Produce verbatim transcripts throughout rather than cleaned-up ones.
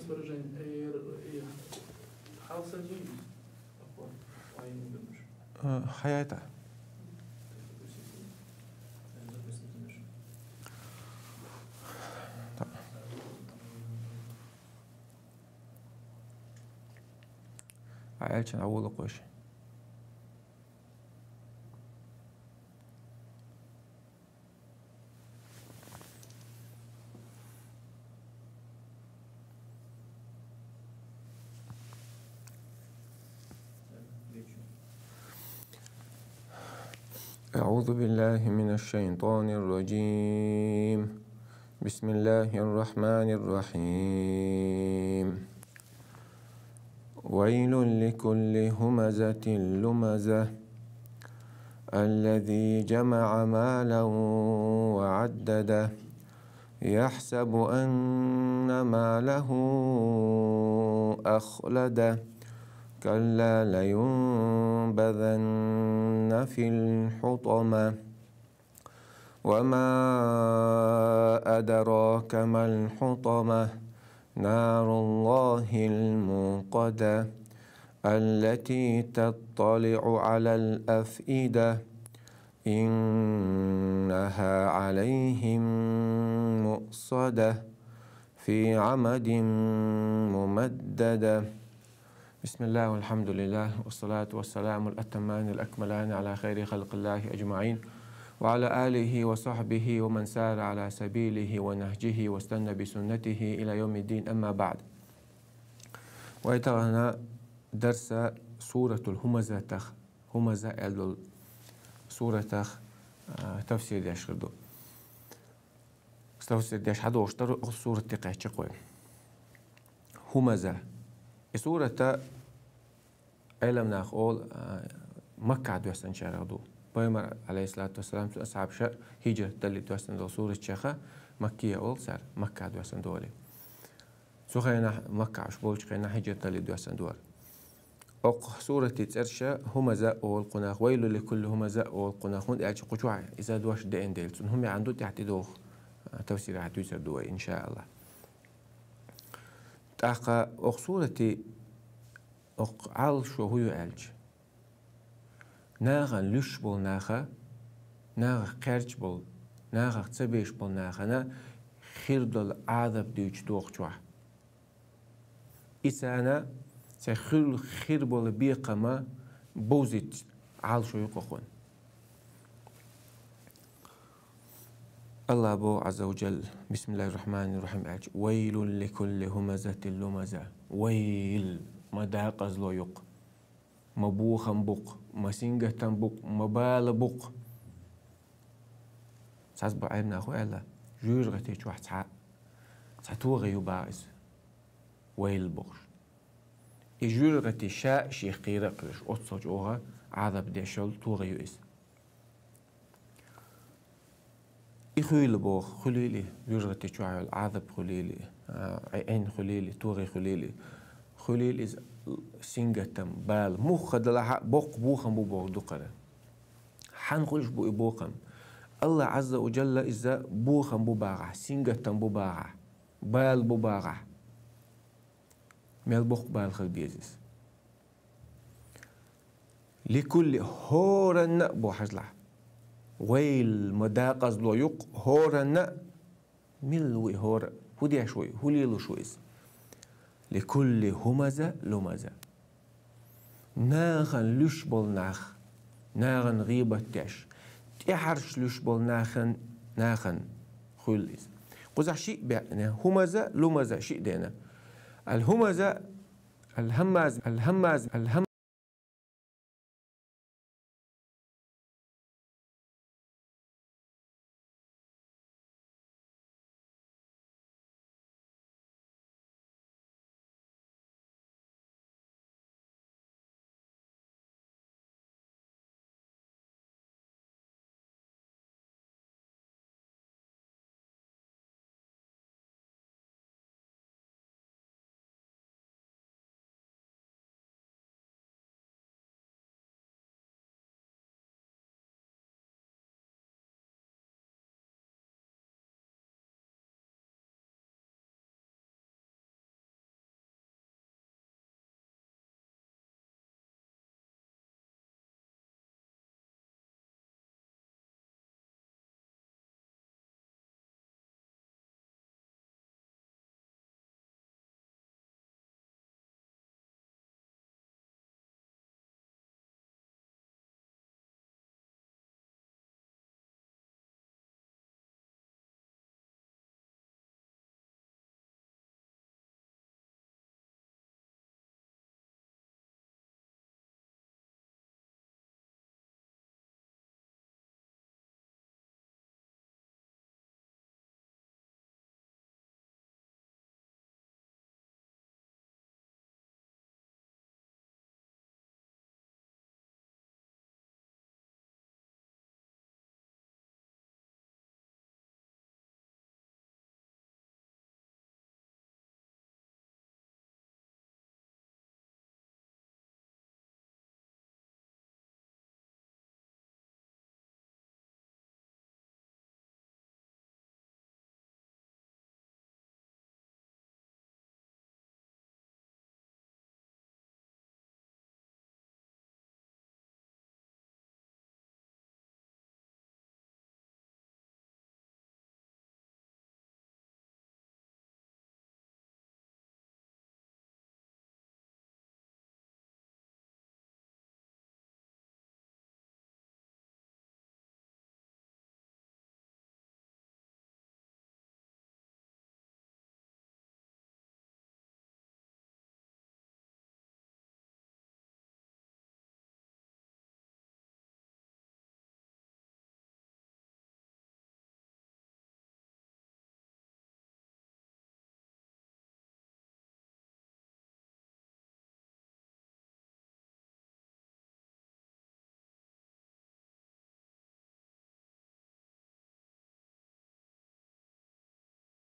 Выражение, э, э, хьал садись. Такой. Ай, не думаешь. Э, хьаята. Ӏа аьлча, Ӏа вола кхоьш. أعوذ بالله من الشيطان الرجيم. بسم الله الرحمن الرحيم. ويل لكل همزة لمزة الذي جمع مالا وعدده يحسب أن ماله أخلده كلا لينبذن في الحطمة وما أدراك ما الحطمة نار الله الموقدة التي تطلع على الأفئدة إنها عليهم مؤصدة في عمد ممددة. بسم الله والحمد لله والصلاة والسلام الأتمان الأكملان على خير خلق الله أجمعين وعلى آله وصحبه ومن سار على سبيله ونهجه واستنى بسنته إلى يوم الدين، أما بعد. Вай тахана дарс Суратул-Хумазатах, Хумаза аьлла долу суратах, а, тафсир деш хир ду. Тафсир деш хьадолуш дара оцу сурат тӀе кхаьчча кхой. Хумаза. И сурата Ӏеламнаха олу, а, Маккахь доьссинчарах ду. Пайхамар, алейхиссалату вассалам, цуьнан асхьабаша хӀижрат даллалц доьссина долу суратех, Маккия олу цара, Маккахь доьссина долу. Цу хенахь, Маккахь уьш болчу хенахь хӀижрат даллалц доьссина долу. Окху суратан цӀераш Хумаза олу кхунах, вайлу ликулли хумаза олу кхунах, хӀунда аьлча кху чохь иза дош деана дела, цуьнан хӀун маьӀна ду тӀаьхьа тӀедогӀу, а, тафсирехь дуьйцур ду вай, иншааллахь. ТӀаккха окху суратан окху Ӏалашо хӀун ю аьлча, нахана луьйш болу наха, нахах кхерч болу, нахах ца беш болу нахана хир долу Ӏазап дуьйцу дохучохь. И царна цхьа хуьлу хир болу бекхам бовзийта Ӏалашо ю кхунах. АллахӀа боху, Ӏазза ва Джалла, бисмиллахӀир-рахьманир-рахьим аьлча: «Вайлун ликулли хумазатил лумаза». Вайл, ма декъазло ю-кх, ма бохам бу-кх, ма сингаттам бу-кх, ма бала бу-кх. Цхьаболу Ӏеламнаха аьлла, жоьжахати чохь цхьа, цхьа тогӀи ю боху иза, вайл бохуш. И жоьжахати ша а шех кхера а кхоьруш, оццул чӀогӀа Ӏазап деш йолу тогӀи ю иза. И хуьлийла боху, хуьлийла и, жоьжахати чохь йолу Ӏазап хуьлийла и, а, Ӏе-, Ӏин хуьлийла и, тогӀи хуьлийла и. Хуьлийла иза сингаттам, бала. Муха делахь а боккха бохам бу бохург ду-кх хӀара. Хьанна хуьлуш бу и бохам? АллахӀа Ӏазза ва Джалла иза бохам бу бохахь, сингаттам бу бохахь, бала бу бохахь. Мел боккха бала хила беза иза. Ликулли, хӀоранна а бу, хьажалахь. Вайл, ма декъазло ю-кх хӀоранна а. Мила ву и хӀора? ХӀун деш ву и? ХӀун лелош ву иза? Ликулли хумаза лумаза. Нахана луьйш болу нах, нахана гӀийбат деш, тӀаьхьарчу луьйш болу нахана, нахана хуьлу иза. Кхузахь шиъ беана, хумаза, лумаза шиъ деана. Ал-хумаза, ал-хаммаз, ал-хаммаз, ал-хам-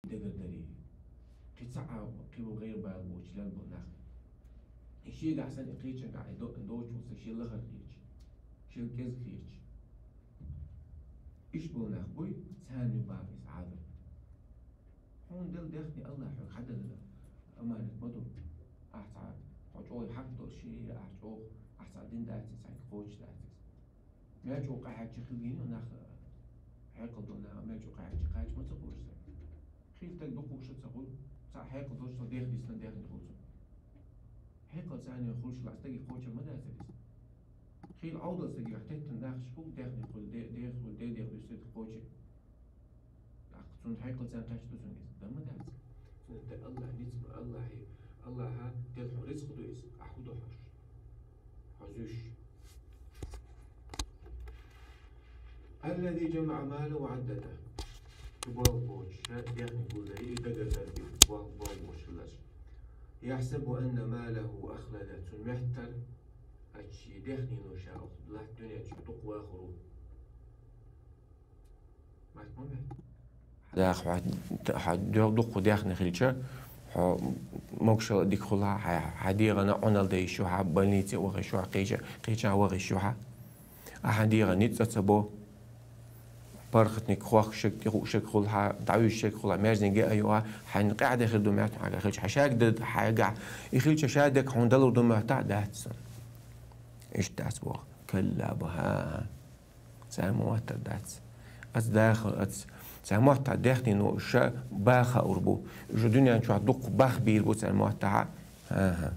дегардари. Кхин цхьа а, кхин бу гӀайр бала боцуш лелла болу нах. И шегахь санна, и кхечанхьа, и до-, доцучул санна, шен лахара хеташ, шен кӀезиг хеташ. Иштта болу нах буй, царна ю бакъ иза Ӏазап. Хьуна делла даьхни Аллахь хьоьга хьаделла аманат ма ду. Ахь цхьа, хьо чӀогӀа хьакъ долуш, ахь чӀогӀа, ахь цхьа дин дац иза, цхьаьнга кхочуш дац иза. Мел чӀогӀа къахьегча хила гина нах, хьекъал долу нах, мел чӀогӀа къахьегча кхача ма ца кхочуш цаьрга. Хийла стаг дукха хууш а ца хуьлу, цхьа хьекъал долуш, цо дехна дисна даьхни хуьлу цунна. Хьекъал царна хуьлуш лаьа стаге кхочур ма дацара иза. Хийла Ӏовдал стаге хьан теттина нахаш хуьлу, даьхни хуьлу, де-, деха хуьлу, де деха дуьсу стаг кхочур. ТӀаккха цунна хьекъал царна кхаьчна ду цунна иза? Дан ма дац. Цунна тӀе Аллахь ницкъ ма, Аллахье, Аллахьа делла хьуна рицкъ ду иза, ахь хӀун до хьожуш? Хьо зуьйш. الذي جمع مالا وعدده. Цу болх боцуш, ша дехни гулдари, и дагар дарби, болх, болх боцуш хиларш. يحسب أن ماله أخلده. Цунна моьттара, аччи дехнино ша оху латта дуьнен чу дукха вахар ву. Мат ма моьтту. Даха хьо, хьо дукха дехни хилча, хьо могушалла дика хуьлу хьан, хьан дегӀана Ӏуналла дан йиш ю хьан, больнице ваха йиш ю хьан, кхеча-, кхечахьа ваха йиш ю хьан. Ахьа дегӀана ницкъ а ца бо, паргӀатниг хохкуш шег, тӀехуъуш шег хуьлу хьан, дӀавуьжуш шег хуьлу хьан, маьждиге а ю хьан, хьайна къаьхьа де хир ду моьтту хьан хилча, хьан шаьрга дан хьайгахь, и хилча ша дерг хьуна далур ду моьттахь, дац цунна. Иштта дац боху. Калла бу хӀа. Цара ма моттар дац. Аса даха, аса, цара моттахь дехнино ша баха ур бу. Уьш дуьнен чохь дукха бах бийр бу цара моттахьа. ХӀан-хӀа.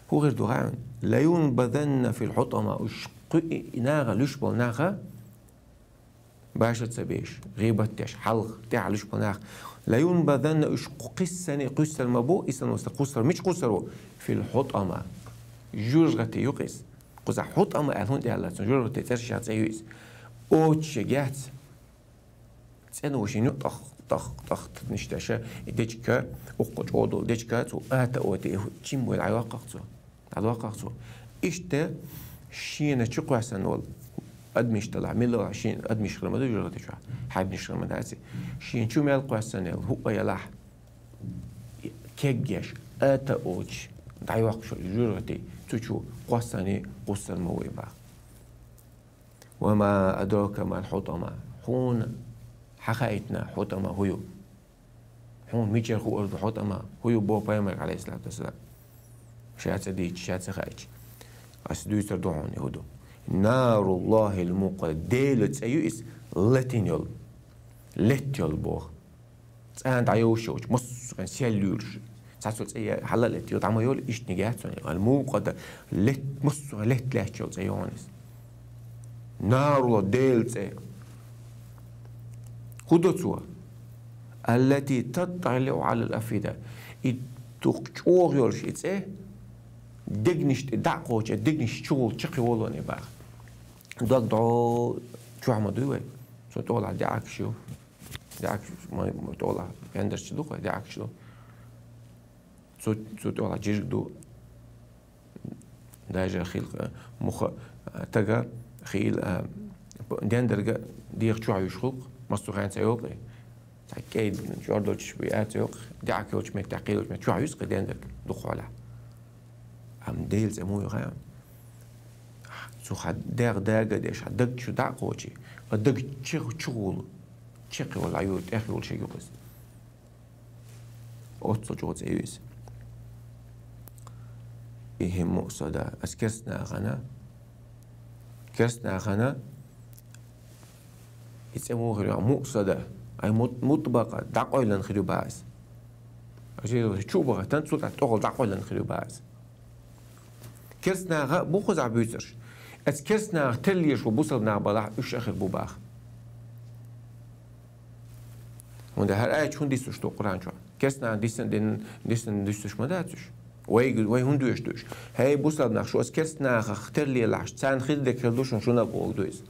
ХӀун хир ду хаьий? لينبذن في الحطمة. Уьш кху и, и наха, луьш болу наха, баша ца беш, гӀийбат деш, хьалха, тӀаьхьа луьш болу нах. لينبذن, уьш кху кхиссане кхуьссар ма бу, исалмаста кхуссар, мича кхуссар ву? في الحطمة. ЖуржгӀате юкъа иза. Кхузахь хӀутӀама аьлла хӀунда аьлла, цунна журжгӀате цӀераш ян цӀе ю иза. Оцу шен гехь цӀено шен ю тӀах, тӀах, тӀах тӀатнаш деш, и дечка, уккха чӀогӀа долу дечка, цо ата оте, и чим вай дӀайоккхах цо. ДӀадоккхах цо. Иштта шена чу кхоьссина волу адамаш делахь, мила шен адамаш хир ма ду журжгӀате чохь, хьайбанаш хир ма дац. Шена чу мел кхоьссина йолу хӀуъа ялахь, кеггеш, ата оцуш, дӀайоккхуш йолу журжгӀате, цу чу кхоссане кхуссар ма ву и бах. وما أدراك ما الحطمة. Хьуна хьан хаийтина хьутӀама хӀун ю? Хьуна мичара хуур ду хьутӀама хӀун ю боху пайхамар, алейхиссалату вассалам? Ша ца дийча, ша ца хаийтча. Ас дуьйцур ду хьуна и хӀун ду. نار الله الموقدة. Делан цӀе ю иза латийна йолу. Летта йолу боху. ЦӀена дӀайовш йолчу, массо а сел луьйлуш. Цхьацца цӀе я-, хьала а летта, дӀа ма йолу, иштаниг яц хьуна. Ал-мукъада, лет-, массо а летта лаьтташ йолу цӀе ю хьуна иза. Нарулла, Делан цӀе. ХӀун до цо? التي تطلع على الأفئدة. И дукха чӀогӀа йолуш и цӀе, дегнаш тӀе дӀа а кхочуш, дегнаш чугӀула чекхйолу и бах. Дог дӀо чохь ма дуй вай. Цу тӀолахь даьӀахкаш ю. ДаьӀахкаш, ма, ма тӀолахь, пендарча ду кхой, даьӀахкаш ду. Цу, цу тӀолахь жижиг ду. Даже хил, э, муха, э, тага, хил, э, п-, дендарга дегӀ чохь юьш хилкх, массо а хенца йолу кхе. Цхьа кӀей чӀор долчуш бу, яц йоккха, даьӀахк йолчу меттехь, кхин йолчу меттехь чохь юьсу кхе дендарг, дукха хьолахь. Амма Делан цӀе муха ю хаьий? Цу хьан дегӀ дага а деш, хьан даг чу дӀа а кхочий, а даг чу-, чугӀула, чекхйолу, Ӏайо, тӀехйолуш ю иза. Оццул чӀогӀа цӀе ю иза. فيه مؤصدة. Аса керстанахана, керстанахана, и цӀе муха хир ю, муъсада, ай мут-, мутбакъа, дӀакъойлан хир ю бах иза. Аса чу а бахийтина, цу тӀехь тӀехула дӀакъойлан хир ю бах иза. Керстанаха бу кхузахь буьйцурш. Аса керстанаха терлеш ву бусалба нах балахь, уьш а хир бу бах. ХӀунда хӀара аят хӀунда диссуш ду Къуръан чохь? Керстанаха диссина, дин, диссина диссуш ма дац уьш. Вай, вай хӀунда доьшуш ду уьш? ХӀей, бусалба нах, шу аса керстанахах терлелахь, царна хир дерг хир ду шуна, шуна а бохург ду иза.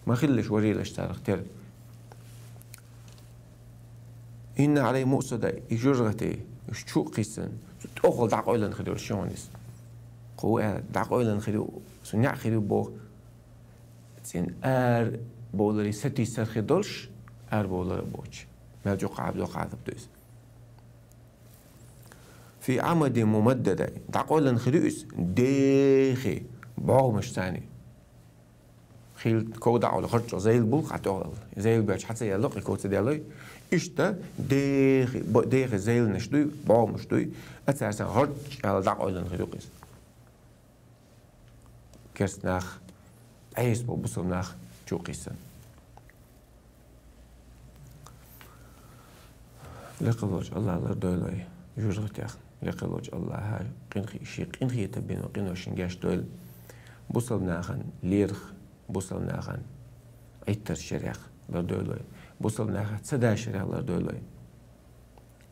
Ма хилалаш, варийлаш царах тера. فيه مؤصدة, и жожагӀате, уьш чу а кхиссина, цу тӀехула дӀакъойлан хир йолуш ю хьуна иза. Кхо аьлла, дӀакъойлан хир ю, цу неӀ хир ю боху. Цуьнан арабовларе сатийсар хир долуш, арабовлар а боцуш. Мел чӀоагӀа Ӏазап ду, Ӏазап ду иза. في عمد ممددة, дӀакъойлан хир ю иза, дехи бӀогӀамашца. Хил ков дӀакъовла гӀорчӀа зайла бул хьатӀохӀалла. Зайла баьча хьа ца яьлла, кхы ков ца даьллой. Иштта дехи, бо-, дехи зайланаш дуй, бӀогӀамаш дуй. А царсан гӀорчӀ аьлла дӀакъойлан хир ю иза. Керста нах, Ӏеса бо бусалба нах чу кхийсан. Лекха волча АллахӀа лардойла вай жожагӀатех. Лекха волча АллахӀа къинхи-, ший къинхетам бина къиношна гешт дойла. Бусалба нахан лерах, бусалба нахан Ӏиттарчарех лардойла вай. Бусалба наха ца дашарех лардойла вай.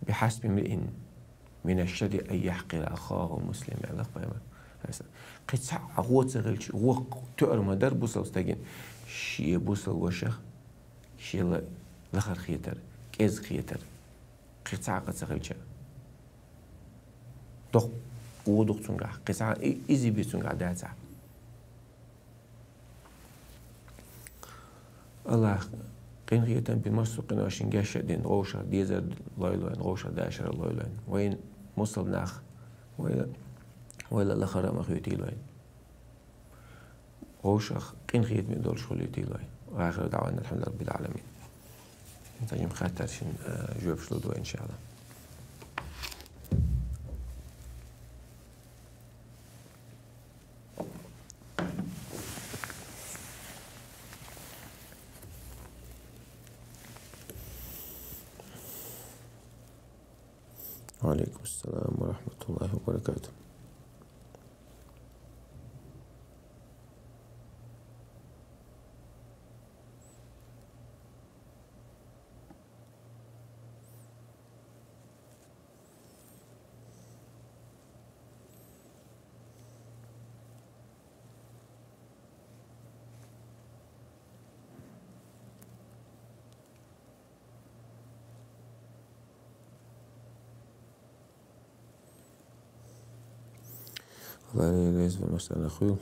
بحسب امرئ من الشر أن يحقر أخاه المسلم, аьлла пайхамара. Кхы цхьа гӀо ца хилча, гӀо тоъар ма дар бусалба стагана ший бусалба вашах шийла лахара хетар, кӀезига хетар. Кхы цхьа а къа ца хилча. Доккха гӀо ду-кх цунгахь, кхы цхьа а и-, иза бий цунгахь дацахь. АллахӀа къинхетам бина массо а къиношна гешт а дина, вӀашагӀ дезар лойла вайна, вӀашагӀ дашар лойла вайна. Вайна бусалба нах, вайла, вайла лахара ма хетийла вайна. ВӀашагӀ къинхетаме долаш хилийтийла вай. وآخر دعوانا أن الحمد لله رب العالمين. ХӀанз жима хаттарашта, э, жоп лургда вай, иншаАллахӀ. وعليكم السلام ورحمة الله وبركاته. АллахӀ раьза хилва массанахула.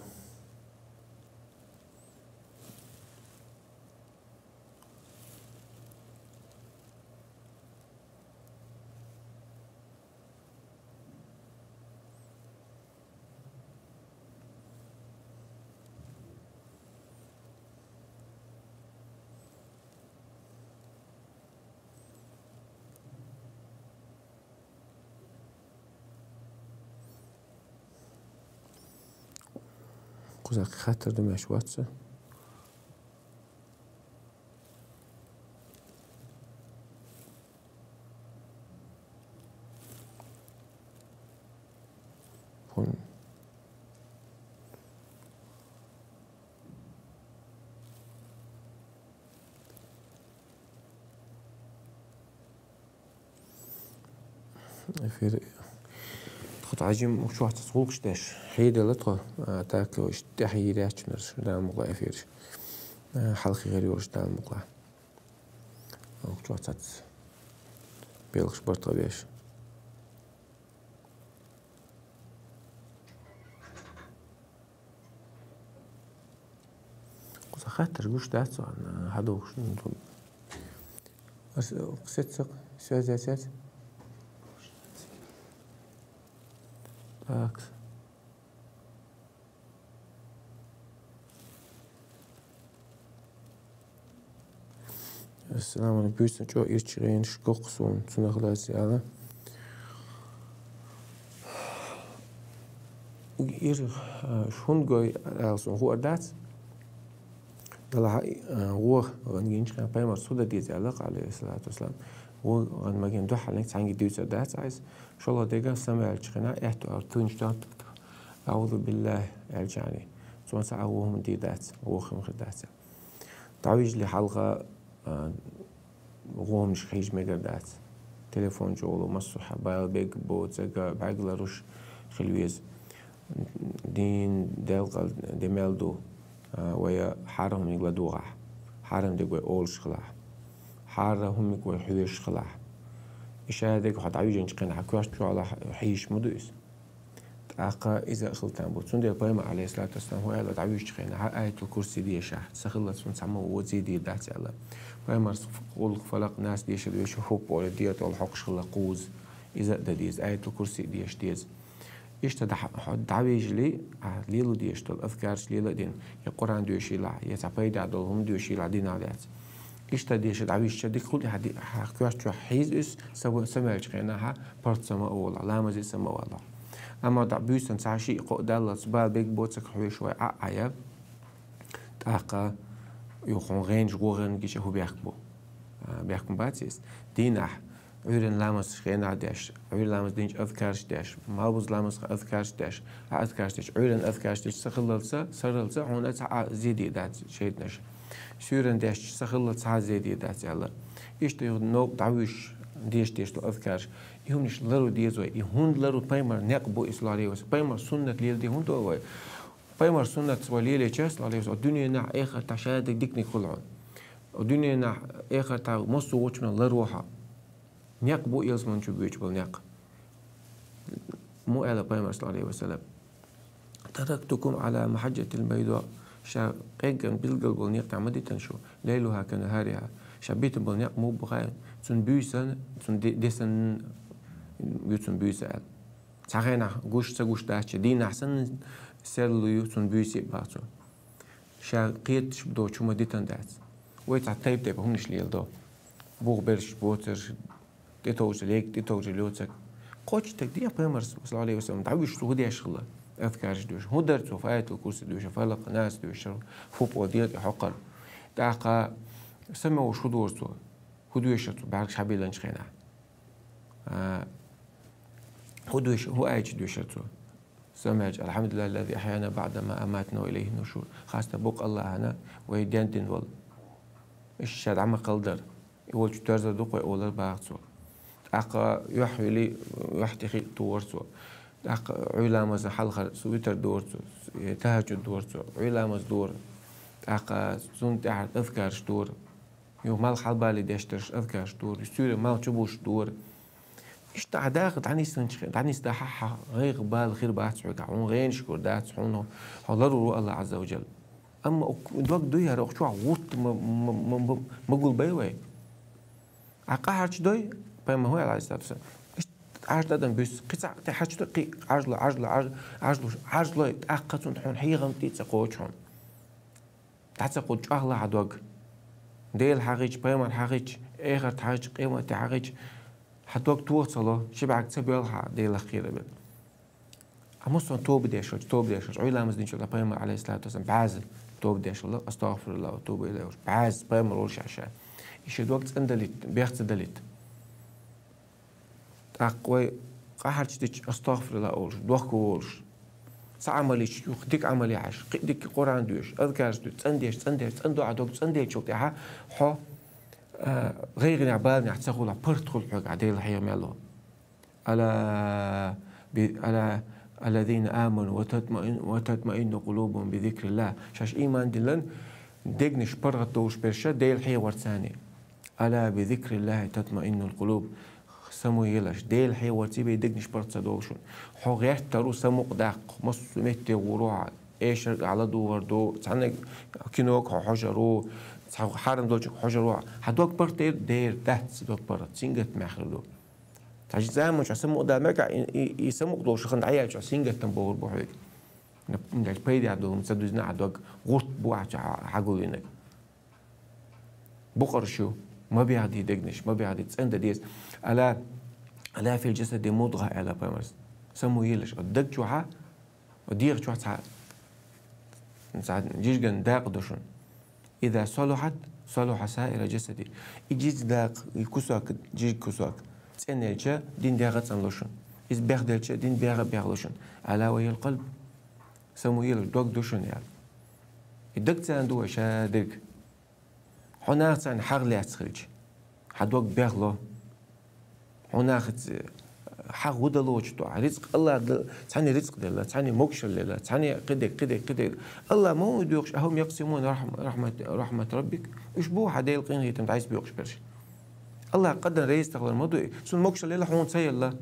Кхузахь хаттар ду, маьш вац. Фон. Эфир. Тхо тӀаьхьа жима укх чохь цхьацца гӀулакхаш деш хьедала тхо, а, так, иштта тӀаьхьа йийр яц шуна, Дала мукъалахь, эфираш. А, хьалхе хир йолаш, Дала мукъалахь. Укх чохь цхьацца белхаш бар тхо беш. Кхуза хаттар гуш дац ван, хьадохуш. Ас сеццак, связь яц. Так. Ассаламу алейкум. Буьйсан чӀо ирчу гӀенаш гоху суна, цунах лаьцна ала. Ир, а, шуна гой ала суна хуур дац. Далахьа, а, вон гӀан гинчу хенахь пайхамар цу дан деза аьлла, алейхиссалату вассалам. Вон гӀан ма гина дуьххьалниг цхьаьнгге дуьйцур дац айса. ШолгӀа дега самаьлчу хенахь, аьтту ар тунчу тӀе, «АӀузу биллахӀи», аьлча, цунна цхьа а вон хӀума дийр дац, вон хӀума хир дац. ДӀавижале хьалха, а, гӀомашка хьежа мегар дац. Телефон чӀогӀа массо а хьа бала бегбо, цӀа бӀаьрг ларуш хила веза. Дин, делкъал де мел ду, а, вай хьарам хӀуманиг ладугӀахь, хьарам дерг вай олуш хилахь, хьарам хӀуманиг вай хьоьжуш хилахь. И шадерг хьо дӀавижинчу хенахь хьан коьрта чохь хьийзаш ма ду иза. ТӀаккха иза а хила тарлу. Цундела пайхамар, Ӏалайхиссалату вассалам, хӀун аьлла, дӀавуьжучу хенахь, аятул курси деша, ца хиллалц хӀунда цхьаммо а вон зе дийр дац аьлла. Пайхамар къулху, фалакъ, нас дешар вешан хӀуппа олу, дегӀа тӀехула хьокхуш хилла кхузза. Иза а дан деза, аятул курси а деша деза. Иштта дӀа-, хьо дӀавижале, ахь лело дезаш долу азкараш лела а дина, я Къуръан доьшийлахь, я цхьа пайда долу хӀума доьшийлахь динах лаьцна. Иштта деша дӀавижча, дика хуьлу хьан ди-, хьан коьрта чохь хьийза уьш, са-, самаьлчу хенахь, паргӀат сама а волахь, ламазе а сама а валахь. Амма дӀа буьйсанна цхьа шиъ кхоъ даллалц бала бегбоцург хьоьжуш вай Ӏа а Ӏа я, тӀаккха юха хьуна гӀенаш гӀо гӀерна гича хӀун бехк бу? А, бехк ма бац иза. Дийнахь, Ӏуьйранна ламаз хенахь деш, Ӏуьйра ламаз динчу азкараш деш, малбуза ламаз азкараш деш, а азкараш деш, Ӏуьйранна азкараш деш, ца хиллалца, сарралца, хьуна цхьа а зе дийр дац шайтӀанаша. Суьйранна деш, ца хиллалца, цхьа а зе дийр дац аьлла. Иштта юха новкъа дӀавуьжуш, деш-деш долу азкараш. И хӀуманаш лару деза вай. И хӀунда лару пайхамар некъ бу и, саллаллаху Ӏалайхи ва саллам. Пайхамар суннат леладе хӀунда вай? Пайхамар суннат вай лелийча, саллаллаху Ӏалайхи ва саллам, дуьненахь, эхартахь шадерг диканиг хуьлу хьуна. Дуьненахь, эхартахь массо а волчунах ларво хьо. Некъ бу ялсамани чу боьдуш болу некъ. Муха аьлла пайхамар, саллаллаху Ӏалайхи ва саллам: «Тарактукум Ӏала махьаджатил байда». Ша къеггина билггал болу некъа тӀехь ма дитина шу, лайлуха канахариха. Ша битина болу некъ муха бу хаий? Цуьнан буьйсанна, цуьнан де-, десанна ю цуьнан буьйса аьлла. Цхьа хенахь гуш ца гуш дац, дийнахь санна серла ю цуьнан буьйса а боху цо. Ша кхеташ доцуш хӀума дитина дац. Вай цхьа тайп-тайпа хӀуманаш леладо. Бух берш боцурш, тӀетовжа лег, тӀетовжа лоцург. Кхоччуш стаг дехьа пайхамар, саллаллаху Ӏалайхи ва саллам, дӀавуьжуш цо хӀун деш хилла? Азкараш доьшуш. ХӀун дара цо? Аятул курси доьшуш, фалакъ, нас доьшуш, хӀуппа олу дегӀа тӀе хьокхура. ТӀаккха самавуьжуш хӀун дора цо? ХӀун доьшура цо бӀаьргаш хьабиллинчу хенахь? А, хӀун доьшура, хӀун аяташ доьшура цо? Самаьлча: «Алхьамдулиллахиллази ахьяна баъда ма аматана ва илайхин нушур». Хаста бу-кх Аллахьана, вай денна дина волу. Иштта ша дӀа ма кхалдара. И волчу тоьрзур ду-кх вай олура боху цо. ТӀаккха юьхь вили, юьхь тӀе хиъна тухура цо. ТӀаккха Ӏуьйра ламазна хьалхара цо витар дора цо, э, тахӀажжуд дора цо, Ӏуьйра ламаз дора. ТӀаккха цунна тӀаьхьа азкараш дора. Юха малх хьалабале деш дарш азкараш дора, суьйре малх чубузуш дора. Иштта хьан даха дӀанисдинчу хи-, дӀанисдахь хьан гӀайгӀа бала хир бац хьоьгахь, хьуна гӀенаш гур дац, хьуна хьо ларвор ву Аллах Ӏазза ва Жалла. Амма ок-, дог дуй хӀара, оху чохь гӀутта ма, ма, ма, ма, ма гулбай вай. Ахь къахьарча дой, пайхамар хӀун аьлла, Ӏалайхиссалату вассалам? Иштта Ӏаж тӀадам буьсу, кхин цхьаъ тӀе хьарча дой, кхин Ӏажло, Ӏажло, Ӏаж-, Ӏажлуш, Ӏажлой, тӀаккха цунна хьуна хьехам тӀе а ца кхочу хьуна. ДӀа ца кхулла чӀогӀа ло хьан дог. Дела хьахийча, пайхамар хьахийча, эхарт хьахийча, къематде хьахийча, хьан дог тоха ца ло, ши бӀаьрг ца боьлху хьан Делах кхерабелла. Амма сан тоба деш волчу, тоба деш волчу, Ӏуьйра ламаз динчу пайхамар, Ӏалайхиссалату вассалам, бӀаьзза тоба деш волу, астагӀфируллахӀ ва туба илайхӀ, бӀаьзза пайхамар волуш аьлла ша. И ши дог цӀандалийта, бех ца далийта. ТӀаккха вай къахьарча дича, астагӀфируллахӀ олуш, дохко волуш, цхьа Ӏамал йича, юха дика Ӏамал яхьаш, кхин дика Къуръан доьшуш, азкараш доьшуш, цӀандеш, цӀандеш, цӀандо хьан дог, цӀанделлачул тӀаьхьа хьо, а, гӀайгӀанехь, баланехь ца хуьлахь, паргӀат хуьлу хьоьгахь Делан хьехам мел ло. Ала би-, ала аллазина аману ва татмаин-, ва татмаинну къулубухум би зикриллахӀ. Шаьш ийман диллина, дегнаш паргӀатдолуш берш Делан хьехорца царна. Ала би зикриллахӀи татмаиннул къулуб. Самуелаш, Делан хьехорца бен дегнаш паргӀат ца долуш. Хьо гӀертар ву самукъадаккха, массо а метте гӀур ву хьо, эшарг ахь ладугӀур ду, цхьана кинога хьо хьожур ву, цхьа хьарам долчуьнга хьожур ву. Хьан дог паргӀат дер, дер дац дог паргӀат, сингаттамехь хир ду. Цхьа заманчохь самукъадала мегахь, и, и, и самукъадолуш хан дӀаяьлча сингаттам богӀур бу хьоьга. Нап-, нап-, пайда долу ца дуьзна а дог, гӀурт бу ахьа хьагулйинарг. Букъарш ю, ма бехде дегнаш, ма бехде, цӀандан деза. Ала, ала фил жасади мудгӀа, аьлла пайхамарс. Самуелаш, даг чохь а, дегӀа чохь цхьа, цхьа жижиган дакъа ду шуна. Иза салухьат, салуха саиру жасади. И жижиг дакъа, и кусок, жижиг кусок цӀенелча, дин дегӀ а цӀанло шуна. Иза бехделча, дин бегӀ а бехло шуна. Ала ва хиял къалб. Самуелаш, дог ду шуна аьлла. И даг царна ду вай ша дерг. Хьо нахаца хьагӀ лаьцна хилча, хьан дог бехло. Хьо нахаца хьагӀ хӀун дало чу тохьа. Рицкъ Аллах да-, цхьаьна рицкъ делла, цхьаьна могушалла лелла, цхьаьна кхидерг, кхидерг, кхидерг. Аллах ма хӀун доьхуш, ахӀум якъсимун рахм-, рахмат, рахмат раббик. Уьш бу хьан Делан къинхетам дӀасабоькъуш берш. Аллах къадан реза тахлар ма ду и. Цунна могушалла лелла, хьуна ца елла.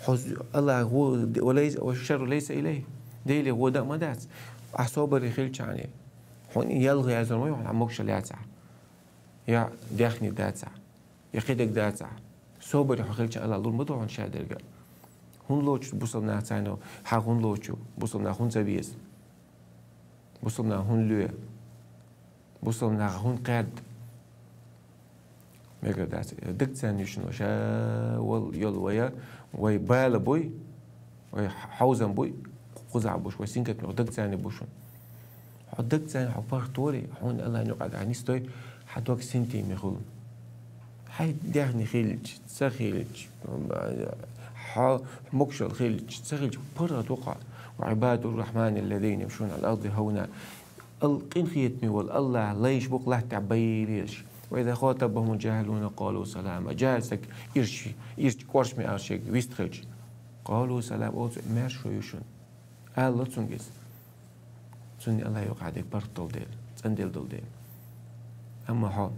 Хьо з-, Аллах гӀо-, ва лайса, ва шарру лайса илайх. Деле гӀо дан ма дац. Ахь собаре хилчахьана. Хьуна ялх язар ма ю, хьуна могушалла яцахь. Я даьхни дацахь. Я кхидерг дацахь. Собаре хьо хилча Аллах лур ма ду хьуна шадерга. ХӀунда лоцу бусалба нах царна, хьа хӀунда лоцу, бусалба нах хӀунда ца веза? Бусалба нах хӀунда лоьху? Бусалба нах хӀунда кхаьдда? Мегар дац. Дагцан йишин ва ша вал йол вая, вай бала буй, вай хьовзам буй, кхузахь буш, вай синкат мех дагцани бушун. Хьо дагцани хьо паргӀатори, хьуна Аллахьна юкъа дӀа нистой, хьа дог синтий мехула. Хьай дехни хилч, ца хилч, хьо мукшал хилч, ца хилч, паргӀат вукха. وعباد الرحمن الذين يمشون على الأرض هونا. Ал къинхетаме вал Аллах лайш букъ латтехь байреш. وإذا خاطبهم الجاهلون قالوا سلاما. Жаьр саг ирчи, ирчи коршме аршег вистхилч. قالوا سلام, оцу маьршо ю шун. Алла цунгис. Цунна Аллах юкъа дек паргӀат дол дел, цӀандел дол дел. Амма хьо,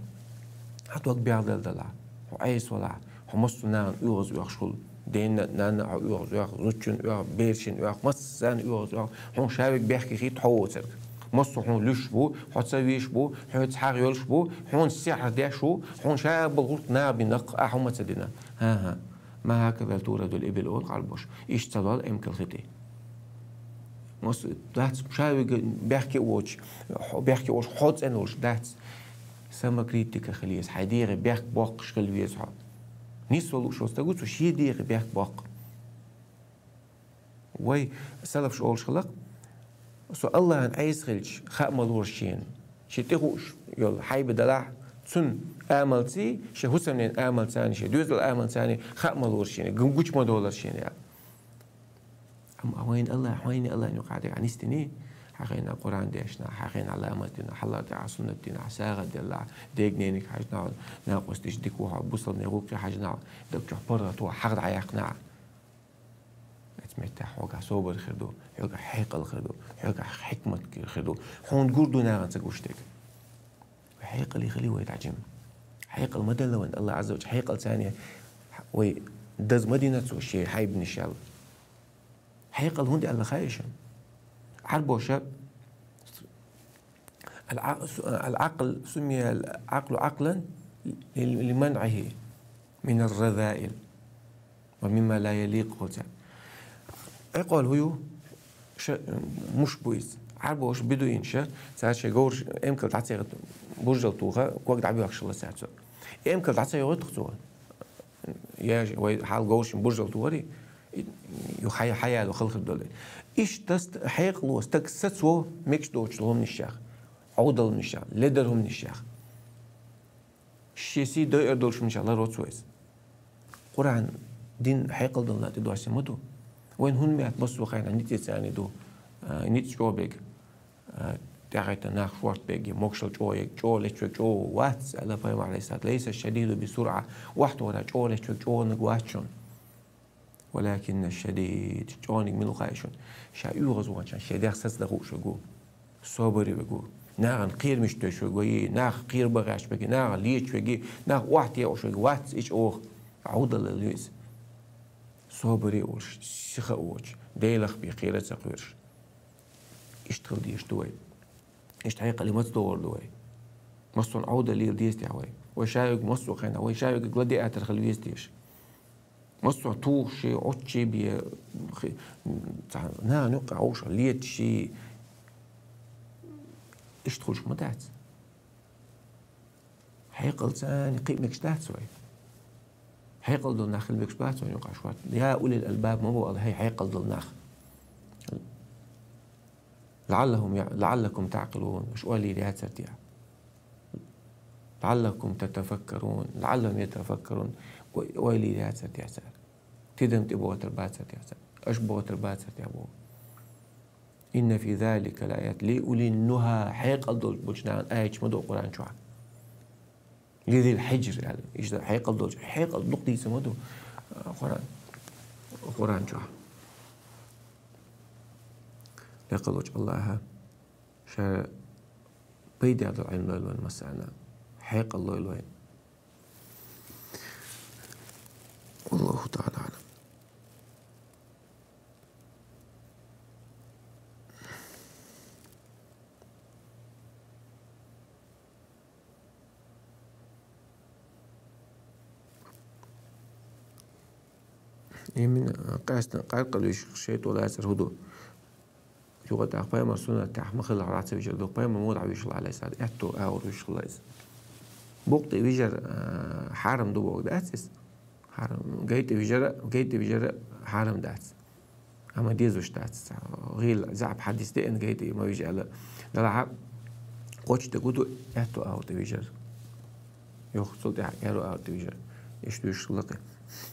хьа дог бегӀдал дала, хьо Ӏеса вала, хьо массо нагӀан оьгӀаз оьхуш хул. Денна, нанна хьо оьгӀаз оьх, зудчун оьх, бершин оьх, массарна оьгӀаз оьх. Хьуна шавиг бехке хит хьо воцарг. Массо хьуна луьш бу, хьо ца веш бу, хьоьца хьагӀ йолуш бу, хьуна сехьар деш ву, хьуна шабал гӀурт нагӀа бинакх, а хьуна ца дина. ХӀан-хӀа. ما هكذا تورد الإبل олу гӀарбош. Иштта ца лол эмкал хити. Мос дац шавиг бехке воч, бехке вош хьо цӀен волуш дац. Самокритика хила еза, хьайн дегӀе бехк боккхуш хила веза хьо. Нисвала лууш волу стаг ву, цо шен дегӀе бехк боккху. Вай салафаш олуш хилакх, со Аллахьан Ӏеса хилча, хаа ма лора шена. Шен тӀе хууш йолу хьайба далахь, цунна амалций, шен хӀусамнен амалцани, шен доьзал амалцани хаа ма лора шена, гу-, гучу ма долара шена аьлла. Амма вайна Аллах, хьайна Аллахьна юкъа дегӀ нисдиний, хьахийна Къуръан дешна, хьахийна ламаз дина, хьалар тӀехь суннат дина, сагӀат делла, дег-нениг хьаьжна, накъосташ дика ву хьо, бусалбане гӀуллакхе хьаьжна, даг чохь паргӀато хьагӀ дӀаяьккхина. Эцу меттехь хьоьгахь собар хир ду, хьоьгахь хьекъал хир ду, хьоьгахь хьикмат хир ду. Хьуна гур ду нагӀан ца гуш дерг. Хьекъале хили вай дӀа жима. Хьекъал ма делла вайн Аллах Ӏазза ва Джалла. Хьекъал царна вай даза ма дина цо шен хьайбанаш аьлла. Хьекъал хӀунда аьлла хаьий шуна? Ӏарбоша العقل، سمي العقل عقلا لمنعه من الرذائل ومما لا يليق. Ӏекъал хӀу ю? Ша муш бу иза. Ӏарбоша бидуинаш, цара шайн говраш эмкал дӀа ца йогӀуьйту, буржал тоха, ког дӀабоьхкуш хилла цара цо. Эмкал дӀа ца йогӀуьйту цо. Я вай хьал говрашна буржал тохари, ю хьай-, хьаяло халхар долу. Иштта ст-, хьекъало стаг сацо мегаш доцчу хӀуманашах, Ӏовдалнашах, ледар хӀуманашах. Шен сий дойур долуш хӀуманашах ларо цо иза. Къуръан дин хьекъал долу нах тӀедоссийна ма ду. Вайн хӀун меат массо а хенахь ницкъ царна ду, а, ницкъ чӀогӀа берг. А, тӀаьхьа нах шорта берг, могушалла чӀогӀа ерг, чӀогӀа лечверг чӀогӀа вац, аьлла пайхамар Ӏалайхиссалату: «ليس الشديد بالصرعة». Охьатохара чӀогӀа лечверг чӀогӀаниг вац шуна. «ولكن الشديد», чӀогӀаниг мила ву хаьий шуна? Ша оьгӀазваханчохь шен дегӀ сацадан хууш верг ву. Собаре верг ву. Нахана кхерамаш тосуш верг ву, нах кхерабан гӀерташ берг, нахана леташ верг, нах охьатаьӀуш верг вац и чӀогӀа. Ӏовдалалла ю иза. Собаре а волуш, сиха а воцуш, Делах бен кхера а ца кхоьруш. Иштта хила дезаш ду вай. Иштта хьекъале маца догӀур ду вай. Массо а Ӏовдал лела деза техьа вай. Вай шаверг массо а хенахь, вай шаверг гладиатор хила веза теша. Массо а тухуш, Ӏоччий бен, хи-, цхьа нахана юккъе Ӏовшах леташ, иштта хуьлуш ма дац. Хьекъал царна кхиъ мегаш дац вай. Хьекъал долу нах хила мегаш бац вайн юкъахь шорта. «يا أولي الألباب» ма боху Алла, хьай хьекъал долу нах. «لعلهم يع-، لعلكم تعقلون», аша ойла йийр яцара техьа. «لعلكم تتفكرون», «لعلهم يتفكرون», ой-, ойла йийр яцара техьа цара. Тидам тӀе бохуьйтур бацара техьа цара. Аша бохуьйтур бацара техьа боху. «إن في ذلك لآيات لأولي النهى», хьекъал долчу болчу нахана аяташ ма ду Къуръан чохь. «لذي الحجر» аьлла. Иштта хьекъал долчу, хьекъал дукха дийца ма ду, а, Къуръан, Къуръан чохь. Лекха лоцу Аллаха ша пайда долу Ӏилма лойла вайн массарна, хьекъал лойла вайн. والله تعالى أعلم. Именно, а, къаьстина къаркъа вуьйш шайтӀо лацар хӀу ду. Юха тӀаккха пайхамар суннат тӀехь ма хилла хьо ца вижар ду. Пайхамар муха дӀавуьйшуш хилла, Ӏалайхиссалам? Аьтту агӀор вуьйшуш хилла иза. Букъ тӀе вижар, а, хьарам ду бохург дац иза. Хьарам. Гай тӀе вижар, гай тӀе вижар хьарам дац. Амма дезаш дац. ГӀийла заӀап хьадис деана гай тӀе ма вижа аьлла. Далахьа кхоччуш дерг хӀу ду, аьтту агӀор тӀе вижар. Юха цул тӀехьа аьрру агӀор тӀе вижар. Иштта вуьйшуш хилла-кх.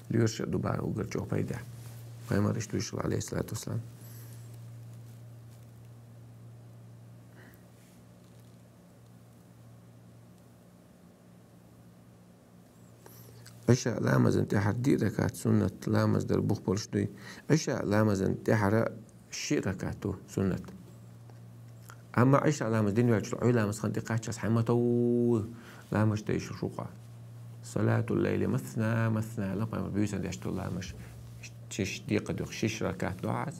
Лоьраш а ду бара уггар чӀоагӀа пайдехь. Пайхамар иштта вуьйшуш хилла, Ӏалайхиссалату вассалам. Ӏиша ламазан тӀехьара диъ ракаӀат суннат ламаз дар бух болуш дуй. Ӏиша ламазан тӀехьара шиъ ракаӀат ду суннат. Амма Ӏиша ламаз дина ваьлча, Ӏуьйра ламаз хан тӀе кхаччалц хьайн ма тов ламаз дан йиш ю-кх. Салатул лайли масна, масна, аьлла пайхамар, буьйсан деш ду ламаз. Шиш декъа доьхуш, шиш ракаӀат ду хьуна,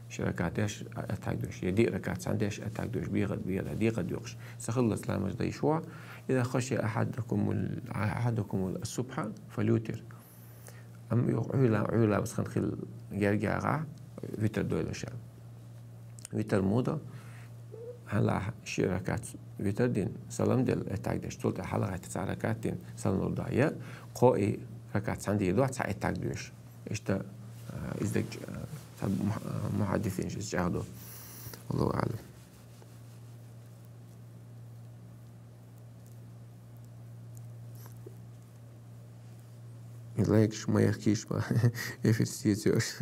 ши ракаӀат деш, аттахьият доьхуш, я диъ ракаӀат цхьаьна деш, аттахьият доьхуш, бегӀа, бегӀа, декъа доьхуш. Ца хиллалц ламаз дан йиш ю. إذا خشي أحدكم ال-، أحدكم الصبح فليوتر. Амма юха Ӏуьйра ла-, Ӏуьйра ламаз хан хилла герга агӀа, витр дойла ша. Витр муха ду? Хьалха ши ракаӀат витр дина, салам делла, аттахьият деш, цул тӀехьа хьалхара цхьа ракаӀат дина, салам лур ду. Я кхоъ ракаӀат цхьаьна дийр ду, цхьа аттахьият доьшуш. Иштта, а, иза дерг, а, цхьа мух-, а, мухьаддисинаша иза чӀагӀдо. Валлаху аӀлам. Лайкаш ма яхкийша, ма эфир сецаш.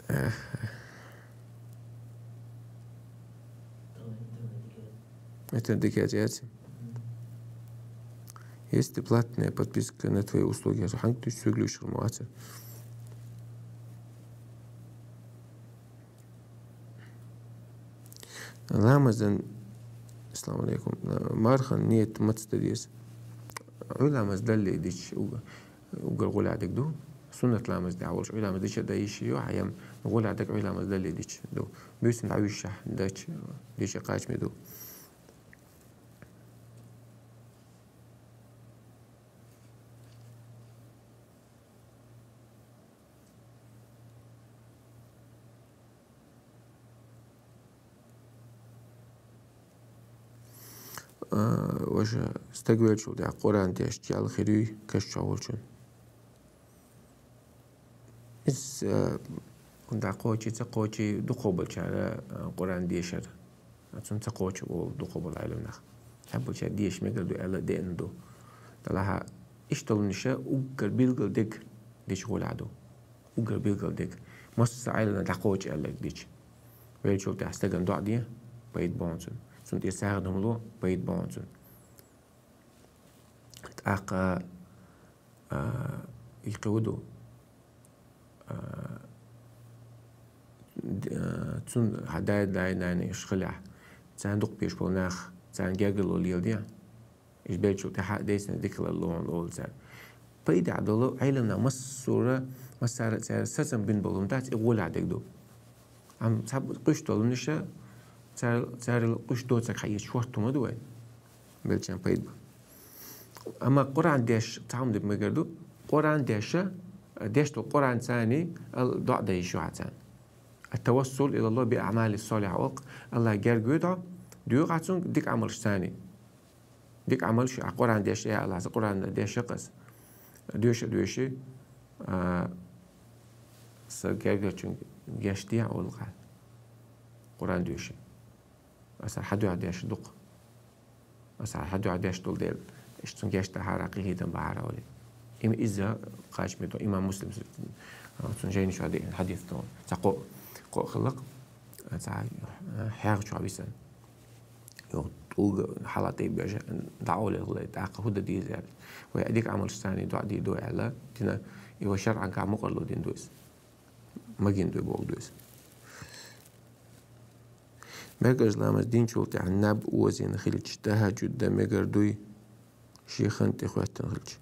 Эх. Это дикая. Есть платная подписка на твои услуги. Хьанга ду суьглуьйш хӀума вацар? Ламазан, ассаламу алейкум, мархан ният маца дан деза? Ӏуьйра ламаз далале дича, уг-, уггар гӀоле дерг ду. Суннат ламаз тӀехь волуш Ӏуьйра ламаз дича дан йиш ю, хьайна гӀоле дерг Ӏуьйра ламаз далале дича ду. Буьйсанна дӀавуьйшуш дича, дича кхачаме ду. А, ваша, стаг веллачул тӀехьа Къуръан деш ял хир юй каш чохь волчун? Иза, а, дӀакхочий, ца кхочий дукхахболчара, а, Къуръан дешар. Цунна ца кхочу олу дукхахболу Ӏеламнах. Цхьаболчара деша мегар ду аьлла деана ду. Делахь иштта долуш уггар билггал дерг дича гӀолехь ду. Уггар билггал дерг. Массо а Ӏеламнах дӀакхочу аьлла дича. Веллачул тӀехьа стагана доӀа де, пайда бу хьуна цунна. Цунна тӀе сагӀина хӀума ло, пайда бу хьуна цунна. ТӀаккха, а, и кхин хӀун ду? А, д-, а, цунна хьан дай, дай, нана уьш хилахь, царна дукха беш болу нах, царна гергарло леладе. Уьш беллачул тӀаьхьа дайшна дика ларло хьуна олу цара. Пайдехь долу Ӏеламнах массара, массара а цара сацам бина болу хӀума дац, и гӀолехь дерг ду. Амма цхьа къуьш долуш, цара, царал къуьш доцург хьаэца шортта хӀума ду вай. Беллачарна пайда бу. Амма Къуръан деш цхьа хӀума дерг мегар ду. Къуръан деша, деш долу Къуръан царний ал доӀа дан йиш ю хьан царна. Ат-тавассул илаллахӀ би аӀмали салихьа олу-кх, АллахӀ герга вуьту, доьху хьан цуьнга дика Ӏамалш царний. Дика Ӏамалш, а, Къуръан деш, я АллахӀ, сан Къуръан деши-кх ас. Доьши а доьши, а, сан гергарчуьнга гечде олу-кх хьан. Къуръан доьши. Аса хьан дуьхьа деш ду-кх. Аса хьан дуьхьа деш долу дела, иштта цуьнга гечдахьара, къинхетам бахьара олий. Има иза кхачаме ду, имам Муслим, а, цуьнан жайни чохь деана хьадис ду. Цхьа кхоъ, кхоъ хилла-кх, цхьа, а, хьагӀ чохь висина. Юха тӀулга хьала тӀе бежа, дӀаолийла, тӀаккха хӀун дан деза аьлла. Вай дика Ӏамалш царний доӀа дийр ду аьлла, дина, и вай шарӀанга мукъарло дина ду иза. Магийна дуй бохург ду иза. Мекъажа ламаз динчул тӀаьхьа наб озийна хилча, тахӀаджуд дан мегар дуй, шен хан тӀе хӀоьттина хилча?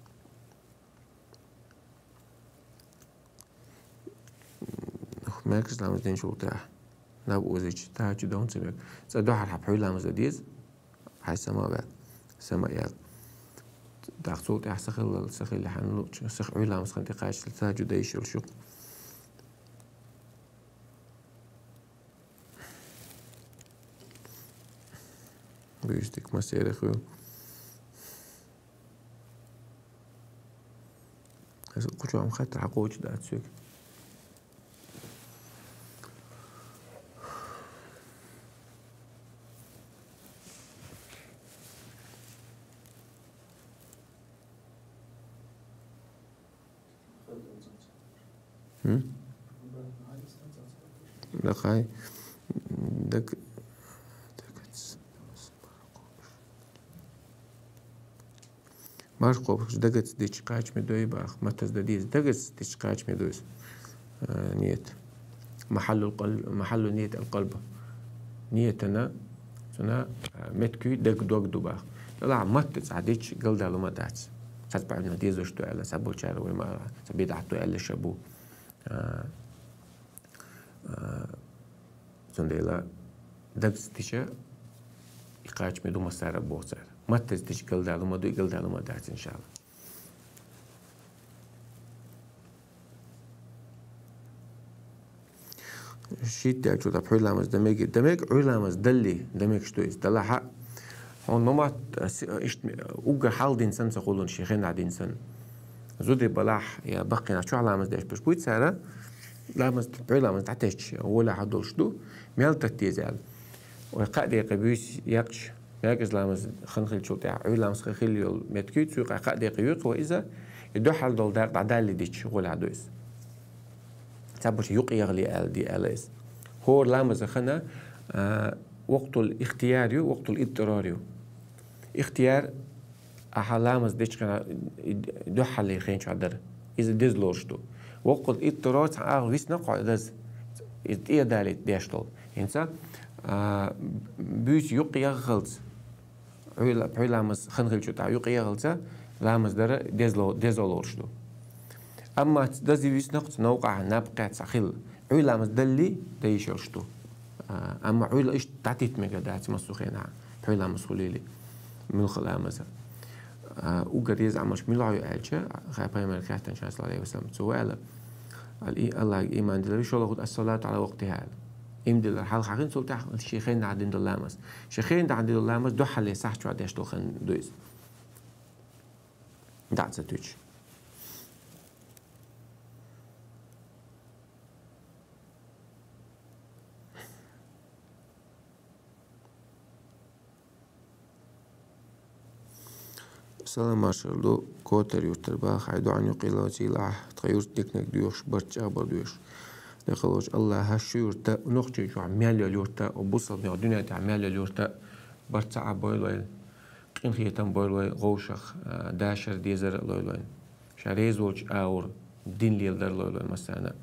Мекъажа ламаз динчул тӀаьхьа наб озийча, тахӀаджуд дан хӀунда ца мега? Цкъа дуьххьара хьан пхьуьйра ламаз дан деза? Хьайн сама а ваьлла, сама а яьлла. ТӀаккха цул тӀехьа сахиллал, сахиллалехьа лууча, сах Ӏуйра ламаза хан тӀе кхаччалца сажуд де йиш йолуш ю-кх. Буьйса дика массерах ю. Аса кху чохь-м хаттар хьакхочуш дац соьга. М? Дахай. Даг-, дагац. Марха кхобуш дагац дича кхачаме дуй бах, маттаца дан деза. Дагац дича кхачаме дуй. А, нет. Махьаллул къалб-, махьаллу ният ал-къалб. Ниятана, цуьнан, а, меттиг даг, дог ду бах. Делахь маттаца дича галдалума дац. Цхьацца бӀаьвнах дезаш ду аьлла, цхьаболчара вай ма, цхьа бидӀат ду аьлла ша бу. А, а, цундела дагаца дича, и кхачаме ду массара боху цара. Маттаца дича галдалума ду, и галдалума дац, иншалла. Шийтта даьлча, тӀаккха Ӏуьйра ламаз дан мега, дан мега, Ӏуьйра ламаз далли, дан мегаш ду иза. Далахь а, хьуна ма мотт, а, си-, а, иштта, уггар хьалха дина санна ца хуьлу, шен хенахь дина санна. Зуда балахь, я баккхийнах чохь ламаз деш берш буй цара, ламаз, Ӏуьйра ламаз дӀатесча, гӀолехь долуш ду, мел тата деза аьлла. Вай кхаа декъе буьйса екъча, маьркӀажа ламаз хан хиллачул тӀаьхьа, Ӏуьйра ламаз хан хилла йолу меттиг, цуьйкъахь кхаа декъе йоькъу вай иза, и дуьххьал долу дакъа дӀадалли дича, гӀолехь ду иза. Цхьаболчара юкъа ягӀале аьлла де аьлла иза. ХӀора ламазан хан, а, вакътул ихтияр ю, вакътул идтирар ю. Ихтияр, ахьа ламаз дечу хенахь, и дуьххьарлера хен чохь дара. Иза деза лоруш ду. Вакътул идтирар, цхьа агӀор висна кхо даза. Иза тӀе а далийта деш долу. ХӀинца, а, буьйса юкъа ягӀалц, Ӏуьйла-, Ӏуьйра ламаз хан хиллачул тӀаьхьа юкъа ягӀалца, ламаз дара дезло-, дезо лоруш ду. Амма ц-, даза висна кху ца новкъахь, наб кхетта хилла. Ӏуьйра ламаз далли, дан йиш йолуш ду. А, амма Ӏуьйра иштта дӀатитта мегар дац массо а хенахь, Ӏуьйра ламаз хуьлийла, муьлхха ламаза. А, уггар деза Ӏамалш муьлха ю аьлча, хьайн пайхамар хаьттина ша, саллаллаху Ӏалайхи ва саллам, цо аьлла, ал-и-, Аллахьга ийман дилар, шолгӀа ас-салату Ӏала вакътихӀа аьлла. Ийман дилар хьалха хьахина, цул тӀаьхьа шен хенахь дина долу ламаз. Шен хенахь дина долу ламаз дуьххьарлера сахьт чохь деш долу хан ду иза. ДӀа а ца туьйцуш. Салам-маршалла ду Котар-юьртара бах, хьайн доӀанна юкъе лоцийла ахь, тхан юрт диканиг доьхуш, барт чӀагӀбар доьшуш. Декъалволчу Аллахьа шу юрт а, нохчийчохь мел йолу юрт а, бусалба дуьнен тӀехь мел йолу юрт а, барт ца Ӏа бойла вайна, къинхетам бойла вай гӀовшах, а, дашар, дезар а лойла вайна. Ша реза волчу агӀор дин леладар лойла вай массарна а.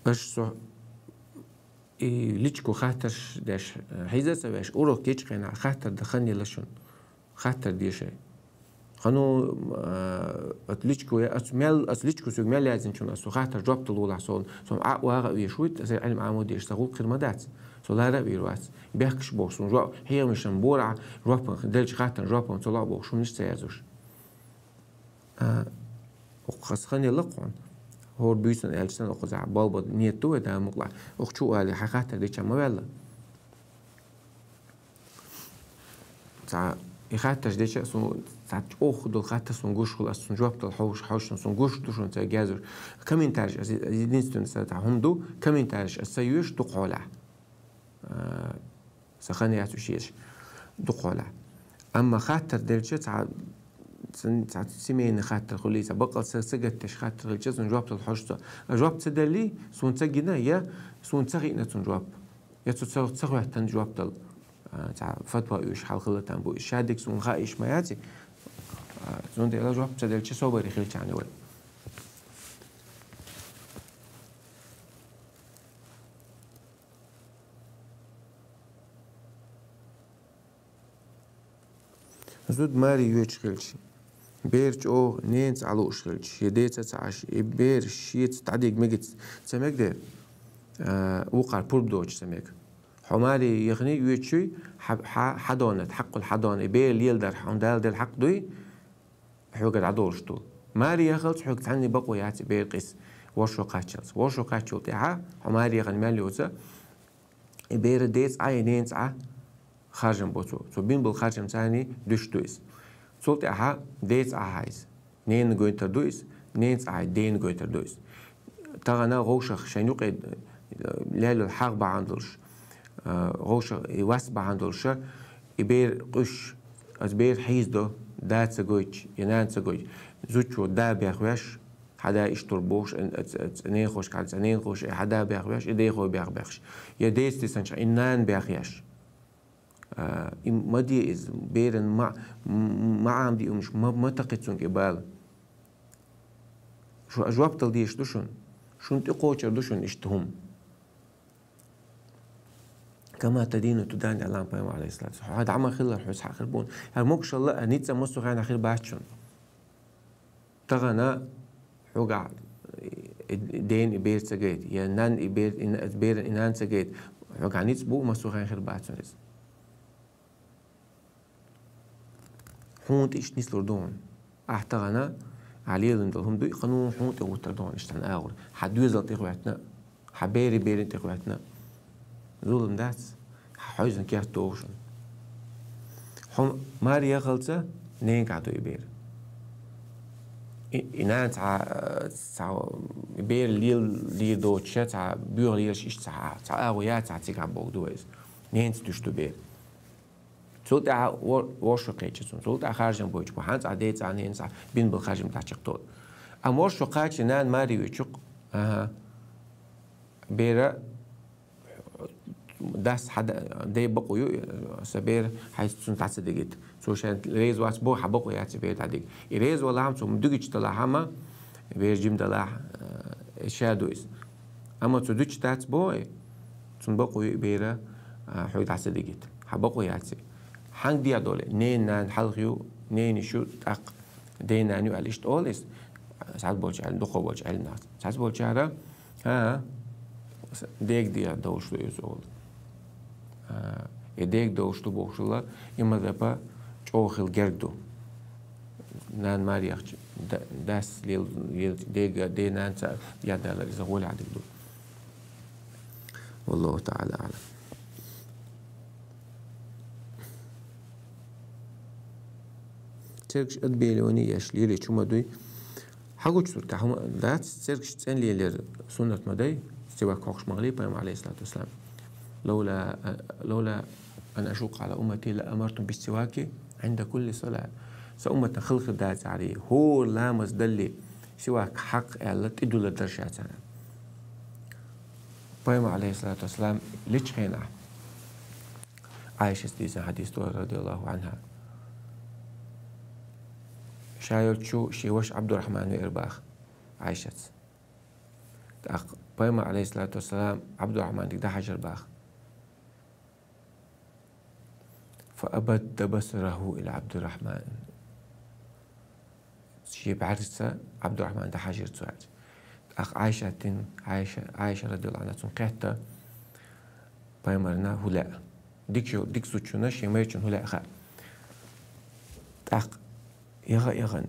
Аша со и личко хаттарш деш, хьийза а ца веш, урок ечу хенахь хаттар дан хан елла шуна. Хаттар де шайн. Хано, а, ат личко я, ас мел, ас личко соьга мел яздинчунна, ас со хаттар жоп дала волахь, со, со Ӏа а вагӀа а веш вуйта, аса Ӏилма Ӏамо деш, сан гӀуллакх хир ма дац. Со лара а вийр вац. Бехкаш боху суна жоп, хьехамашан борахь, жопан, делча хаттарна жопан ца ло а боху, шуна иштта ца яздуш. А, окху хас хан елла кхунна. ХӀора буьйсанна аьлча санна, окхузахь балбан нет ду вай, Дала мукъалахь. Окху чу а валий, хьан хаттар деча ма ваьлла. Цхьа и хаттарш деча, суна цхьа чӀогӀа долу хаттар суна гуш хуьлу, ас цунна жоп дала хьовш, хьовш, суна гуш ду шуна ца гезуш. Комментариш ас, единственный сан цхьа хӀума ду, комментариш ас ца йоьшу дукха хьолахь. А, сан хан яц уьш езаш дукха хьолахь. Амма хаттар делча, цхьа, цхьа, цхьа семейный хаттар хуьлий, цхьа баккъал ца, ца гатдеш хаттар хилча, цунна жоп дала хьожу со. А жоп ца даллий, суна ца гина, я суна ца хиъна цунна жоп, я цу ца, ца хӀоьттина жоп дала. А, цхьа фатва оьшу хьал хила там бу. Ша дика суна хаийш ма яций. А, цундела жоп ца делча, собаре хилчарна вай. Зуда маре йоьдуш хилча, бер чӀогӀа ненаца Ӏа лууш хилча, я деца ца Ӏаш, и бер шеца дӀадига мегица ца мегадер, А, вукхар пурба доцуш ца мега. Хьо маре яхана йоьдуш юй, хьа-, хьа-, хьадонат, хьакъал хьадона, и бер леладар хьуна Дала делла хьакъ дуй, хьоьгара дӀадолуш ду. Маре яхалц хьоьга цхьанна бакъо яц и бер къийса, ворхӀ шо кхаччалц. ВорхӀ шо кхаччалц тӀаьхьа, хьо маре яхана мел йоцу, и бер ден цӀа, и нен цӀа харжам бо цо. Цо бина болу харжам царний дуьш ду иза. Цул тӀаьхьа ден цӀа хьайза. Ненан гойтар ду иза, нен цӀа хьайза, ден гойтар ду иза. Тахана гӀовшах шайн юкъе, э, лелла хьагӀ бахьана долуш, э, гӀовшах и вас бахьана долуша, и бер къуьш, аса бер хьийзадо, да ца гойтуш, я нана ца гойтуш, зудчо да бехвеш, хьада иштта бохуш, э, э, э, ненахошка, хьада ненахоша, э, хьада бехвеш, и дехо бехбехаш. Я деций санча, и нана бехъеш. А, и ма де иза, беран ма-, м-, ма Ӏамаде уьш, ма, ма такхи цунга и бала. Шу жоп дала дезаш ду шуна. Шуна тӀекхочур ду шуна иштта хӀума. «Кама тадину тудан», аьлла Пайхамар, алейхиссалату вассалам. Хьо дӀа ма хилар, хьо цхьаъ хир бу хьуна. ХӀара могушалла а ницкъ а массо а хенахь хир бац шуна. Тахана хьоьгахь и ден и бер ца гайта, я нан и бер, и на-, беран и нана ца гайта, хьоьгахь ницкъ бу, массо а хенахь хир бац иза. Хьуна тӀе иштта нислур ду хьуна. Ахь тахана, ахь лелийна долу хӀума дуй, кхано хьуна тӀе гӀуттур ду хьуна иштта хьан агӀор. Хьан доьзал тӀе хӀоьттина, хьан берийн берийн тӀе хӀоьттина. Зулам дац, хьан хьойзан керт догӀу шуна. Хьо маре яхалца, ненгахь ду и бер. И, и нана цхьа, цхьа бер лел-, лийр доцуша, цхьа боьха лелаш иштта цхьа, цхьа агӀо яц, цхьа цигахь боху ду иза. Ненца дуьш ду бер. Цул тӀаьхьа вор-, ворхӀ шо кхечи цунна. Цул тӀаьхьа харжам бойтуш бу. Хьан цӀа, ден цӀа, нен цӀа, бина болу харжам дӀачекхдо. Амма ворхӀ шо кхаччалц нана маре воьдуш, аха, бера дас хьада-, ден бакъо ю, сан бер хьайца цунна дӀа ца дигийта. Цо шайн реза вац боху, хьан бакъо яц и бер дӀадига. И реза валахь-м цо дуьгуьйтуш далахь-м, бер жима далахь, э, ша ду иза. Амма цо дуьгуьйтуш дац боху, цунна бакъо ю и бер, а, хьоьга дӀа ца дигийта. Хьан бакъо яц и. Хьанга дехьа долу? Ненан нана хьалха ю, ненан йиша ю, тӀаккха ден нана ю аьлла иштта олу иза. Цхьацца болчу аьлла, дукхах болчу аьлла нах. Цхьацца болчара, хӀа, дега дехьа долуш ду иза олу. А, и дега долуш ду бохуш хилла, и мазхӀаб чӀогӀа хила герга ду. Нана маре яхча, да-, дас лел-, лел-, дега, ден нанца яд далар иза гӀолехь дика ду. Валлаху та'ала а'лам. Цергаш отбеливание еш лелийча хӀума дуй. Хьагучу суртахь хӀума дац, цергаш цӀена лелор суннат ма дай, сивак хьокхуш ма хилла Пайхамар, алейхиссалату вассалам. «Лаула, лаула ан ашукка аля уммати ла амартум бис-сиваки гӀинда кулли салат». Сан умматан хала хир дацахьара, хӀора ламаз далале сивак хьакха аьлла, тӀедуллур дара ша царна. Пайхамар, алейхиссалату вассалам, лечу хенахь, Ӏайшас дийцина хьадис ду, радияллаху анхьа. Ша йолчу шен ваша Ӏабдурахьман веара баха Ӏайшас. ТӀаккха Пайхамар, алейхиссалату вассалам, Ӏабдурахьман дика дӀахьажар баха. «Фа абадда басараху иля Ӏабдурахьман». Шен бӀаьргца Ӏабдурахьман дӀахьажийра цо аьлча. ТӀаккха Ӏайшатин, Ӏайша, Ӏайша радияллаху анхьа цунна кхетта, Пайхамарна хӀун лаьа. Дика йо-, дика зудчунна шен майрачунна хӀун лаьа хаьа. ТӀаккха яха, яхан,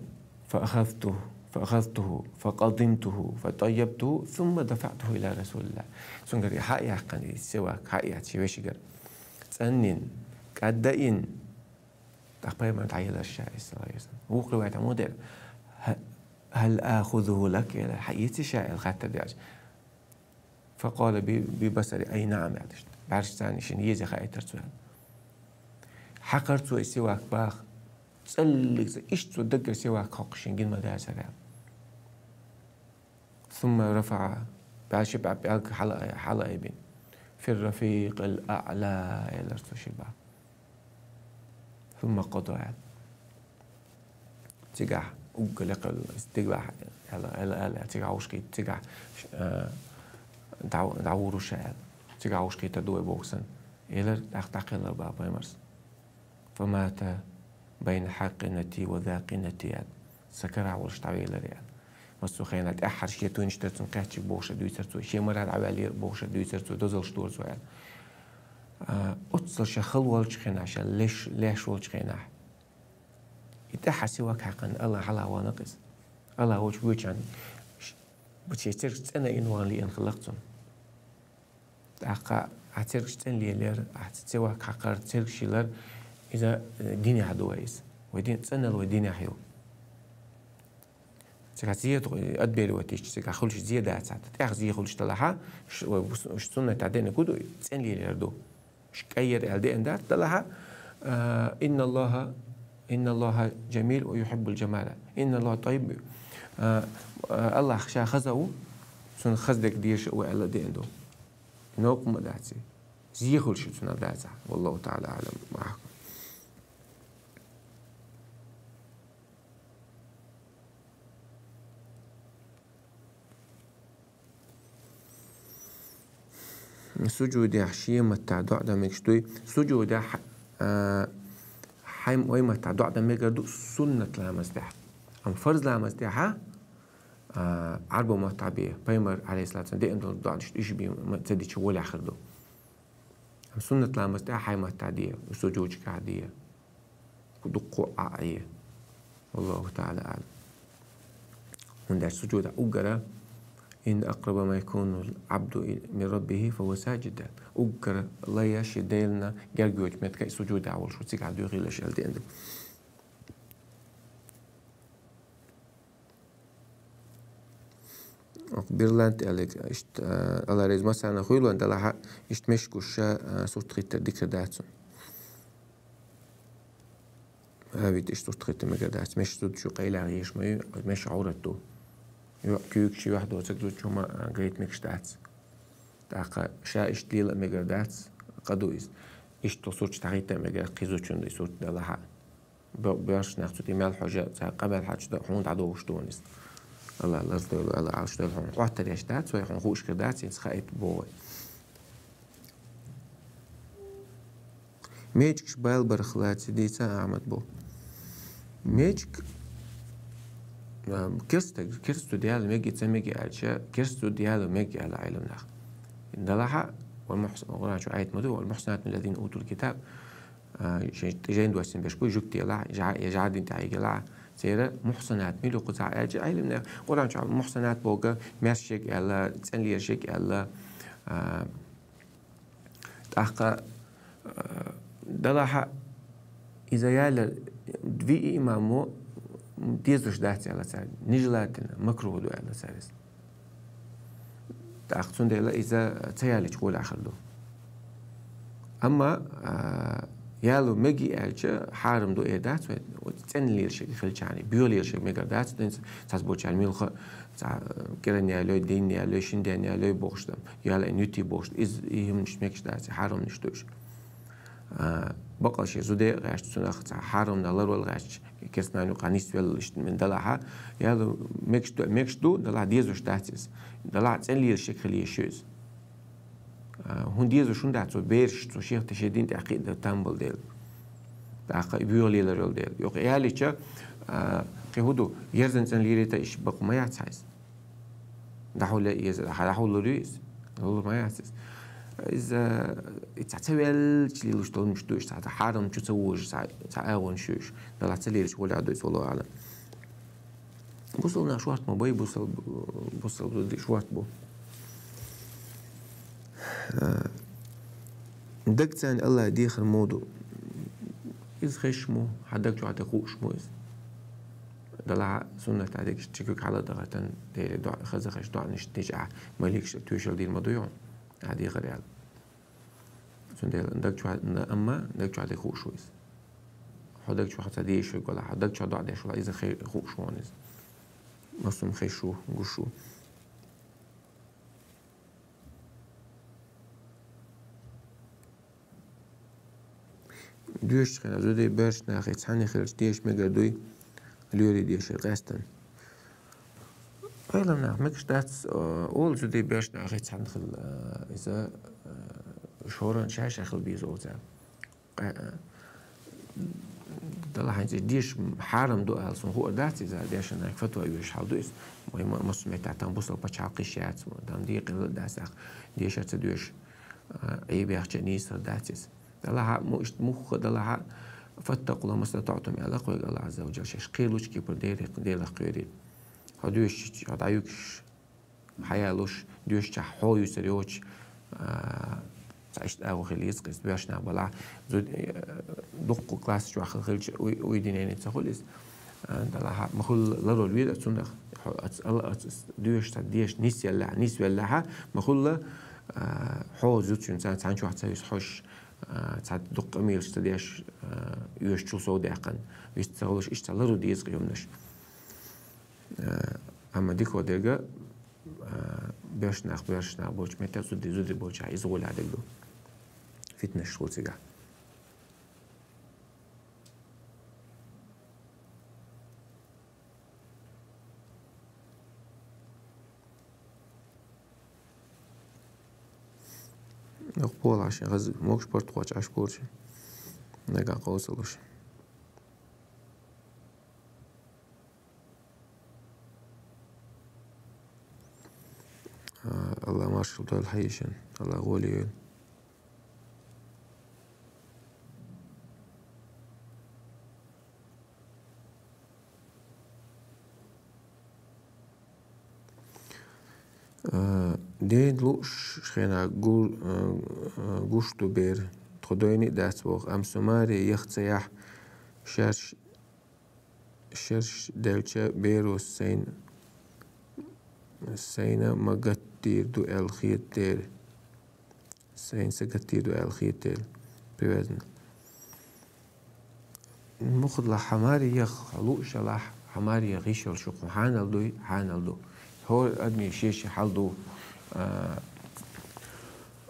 «Фа ахазтуху, фа ахазтуху, фа къадимтуху, фа тӀаййабтуху, сумма дафа'туху иля Расулиллах». Цуьнгара хьа а яьккхина, и сивак хьа а яьккхина шен вешигара. ЦӀанйина, кӀаддаийна, тӀаккха Пайхамарна дӀаелира ша, саллаллаху алейхи ва саллям. Вукху риваятехь муха дера: «Хьа-, хьал ахузуху лак?» — аьлла, хьан эций ша аьлла хаттар деш. «Фа къала би, би басари, ай, наам», — аьлла иштта. БӀаьргашца шена еза хаийтира цо аьлла. Хьаькхира цо и сивак баха. ЦӀаллигца иштта цо даггара сивак хьокхуш шена гина ма дацара аьлла. «Сумма рафа'а», бӀаьргаш бӀа-, бӀаьрг хьала-, хьалаайбина. «Фир рафикъил а'ла», — аьллера цо шен бӀаьрг. «Сумма къада», — аьлла. Цигахь уггар лекха стигалахь аьлла, аьлла, аьлла, цигахь вовшахкхийтта, цигахь, э, дӀа-, дӀагӀур ву ша аьлла. Цигахь вовшахкхетар ду вай боху санна. Элира, тӀаккха дӀакхелхира баха Пайхамарс. «Фамата байна хьакъинати ва закъинати», — аьлла. Сан карахь волуш дӀавелира аьлла. Массо хенахь тӀаьххьара шен тунаш дар цунна кхаьччиг бохуш дуьйцур цо, шен марад Ӏаваьллера бохуш дуьйцур цо, дозаллаш дора цо аьлла. А, оццул ша хала волчу хенахь, ша леш, леш волчу хенахь. И тӀаьххьара сивак хьаькхна, Аллах хьалха вахана иза. Аллах волчу вуьйчарна ш-, бу шен цергаш цӀена йина вахана лиъна хилла-кх цунна. ТӀаккха ахь цергаш цӀена лелор, ахь ца-, сивак хьаькхар, цергаш йилар, иза, э, динехь ду вай иза. Вай дин, цӀеналла вай динехь ю. Цигахь зе ду, отбеливать йича, цигахь хуьлуш зе дацахь, тӀех зе хуьлуш делахь, ш-, вай бу-, суннатехь деана гу ду, цӀена лелор ду. Ш-, кӀайяр аьлла деана дац делахь, а, «Инна Аллаха, инна Аллаха жамил ва юхиббул жамала. Инна Аллаха тайиб». А, а, Аллах ша хаза ву, цунна хаза дерг дезаш а ву аьлла деана ду. Новкъа ма дац и. Зе хуьлуш ю цунах дацахь. Валлаху та'ала а'лам. Ма хьахкам. Суджудехь шен маттахь доӀа дан мегаш дуй? Суджудехь, а, хьайн вай маттахь доӀа дан мегар ду суннат ламаз тӀехь. Амма фарз ламаз тӀехь, а, Ӏарбо маттахь бен, пайхамар, алейхиссалату вассалам, деана долу доӀанаш уьш бен ма-, ца дича волехь хир ду. Амма суннат ламаз тӀехь хьайн маттахь де, суджуд чохь де. Дуккха а Ӏе. Валлаху та'ала а'лам. ХӀунда аьлча суджудехь уггара, «Инна акъраба ма якуну ал-Ӏабду мин раббихи фа хӀува саджид». Уггара лайя шен Делана герга йоцу меттиг и суджудехь волуш ву, цигахь дуьйхилла аьлла деана ду. Оха Берланд аьлларг, иштта, а, Алла реза массарна хуьлийла делахь, иштта мешкаш ша, а, сурт хӀиттар дика дац цунна. А, вит иштта сурт хӀиттар мегар дац. Мешкаш зуда чу къайлаха езаш ма ю, мешкаш Ӏаврат ду. Йо-, куьйгаш юьхь доцург зуда чу ма, а, гайта мегаш дац. ТӀаккха ша иштта лела а мегар дац, къа ду иза. Иштта сурт чу дӀахӀитта а мегар, кхин зудчунна и сурт делахь а. Бо-, боьрша нах цу тӀе мел хьожа, цара къамел хьаьжча, хьуна дӀадовлуш ду иза. Алла лазадойла, Алла Ӏалашдойла хьуна. Хьоттар еш дац вай, хьуна хууш хир дац, хӀинца хаийта боху вай. Мечигаш бала барх лаций дийца Ахьмад бу. Мечиг, а, керста, керста зуда яла мега, ца мега аьлча, керста зуда яла мега аьлла Ӏилманах. Далахьа, вал мухс-, Къуръан чу аят ма ду, «Вал мухсанату мин ллазина утул китаб». А, жен-, жен доссийна беш бу, жуьгтий лахь, жа-, я жӀардин тӀехь йигий лахь, церан мухсанат мила ю кхузахь аьлча, Ӏилманех, Къуръан чохь мухсанат бохург, маьрша ерг аьлла, цӀена лелаш ерг аьлла, а, тӀаккха, а, далахьа, иза яьлла, виъ имамо дезаш дац аьлла цара, нежелательно, макрух ду аьлла цара иза. ТӀаккха цундела иза ца ялича гӀолехь хир ду. Амма, а, яло мега аьлча, хьарам ду эр дац вай, оцу цӀена лелаш ерг хилчахьана, боьха лелаш ерг мегар дац, динца цхьацца болчарна муьлхха а, цхьа, кӀиран ялой, дийнна ялой, шина ден ялой бохуш дан, яла эн юьтий бохуш, иза и хӀуманаш мегаш дац, хьарамнаш ду уьш. А, бакъал шен зуде а гӀаьшча, цунах цхьа хьарамна ларвала гӀаьшча, керстанан юкъахь нисвелла иштта мин далахьа, яла мегаш ду, мегаш ду, далахь дезаш дац иза. Далахь цӀена лелаш ерг хила езаш ю иза. А, хӀунда дезаш, хӀунда дац цо бераш, цо шех тӀе шен дин тӀехь кхиъна там болу дела. ТӀаккха и боьха лелар йолу дела. Йоккха ялича, а, кхин хӀун ду, ерзан цӀена лелийта иштта бакъ ма яц хьайса. ДӀахьулле иза, дӀахьуллур ю иза. Лур ма яц иза. Иза, и цхьа ца веллачу лелуш долу муш ду, иштта цхьа хьарам чу ца вожуш, цхьа, цхьа агӀонаш ю уьш. Далахь ца лелаш гӀолехь ду иза, валлаху аӀлам. Бусалба нах шорта ма бай, бусалба, бусалба зуда шорта бу. А, даг царна Аллахь дехар ма ду. Иза хезаш ма ву, хьан даг чохь де хууш ма ву иза. Далахь суннат а дегаш чекуьг хьала дахатан, Деле доӀа, хаза хезаш доӀанаш деча ахь, маликаш тоьшалла дийр ма ду хьуна, ахь дехар аьлла. Цундела даг чохь, амма даг чохь де хууш ву иза. Хьо даг чохь ца дезаш верг валахь, хьо даг чохь доӀа деш валахь, иза хе-, хууш ву хьуна иза. Массо хезаш ву, гуш ву. Доьшучу хенахь зуде боьрша нахе цхьаьна хилча дезаш мегар дуй, лоьрий дешар къаьстина. Ӏилманах мегаш дац, э, олу зуде боьрша нахе цхьаьна хила, э, иза, э, шоран ша-ша хила беза оцу. Къа-, э, Далла хӀанз деша хьарам ду аьлла, сона хуур дац иза, дешанаг фатва оьшуш хьал ду иза. Ма-, ма-, массо а меттехь там бусалба пачхьалкхе йиш яц, там декъала дац, деша ца доьшу, а, Ӏийбехча нийсар дац иза. Далла хьа, му-, ишт-, муха далла хьа, «فاتقوا الله ما استطعتم», аьлла кхойга Аллах Азза ва Джалла, шаьш кхелучу кепара Делах, Делах кхоьрий. Хьо доьшуш, хьо дӀаюьгуш, хьаялуш, доьшучохь хьо юьсур йоцуш, а, цхьа иштта агӀо хила еза-кх иза, боьрша нах балахь. Зуд-, э, дуккха класс чохь хилча, уй-, уединение ца хуьлу иза. А, далахьа, ма-хуьллу ларор веза цунах. Хьо ац-, ала ац-, ац-, доьшуш цхьа деша нисвеллехь, нисвеллехьа, ма-хуьллу, а, хьо зудчуьнца цхьана чохь ца висхьуш, а, цхьа дуккха къамелаш ца деш, а, оьшучул сов даьккхина. Вист ца хуьлуш, иштта цхьа лару деза-кх юмнаш. Э, амма дика дерг, э, боьрша нах, боьрша нах болчу меттехь, зуди, зуди болчохь иза гӀолехь дерг ду. Фитнаш хуьлу цигахь. Йоккха полахь шен хаза, могуш-паргӀатхочу Ӏаш корчу. Нагахь къовсалуш. А, Алла маршалла дойла хьан йишина, Алла гӀоле йойла. А, ден лууш хенахь гу-, а, а, гуш ду бер, тхо дойна а дац боху, амма со маре яха ца яхь, шаьш шерш делча берос сайна, сайна ма гаттийр ду аьлла хетадера. Сайна са гаттийр ду аьлла хетадера. Привязано. Мухадла хьан маре яха, хьо лууш ялахь, хьан маре яха йиш йолуш ю, хьанал дуй, хьанал ду. ХӀора адаме шен-шен хьал ду. А,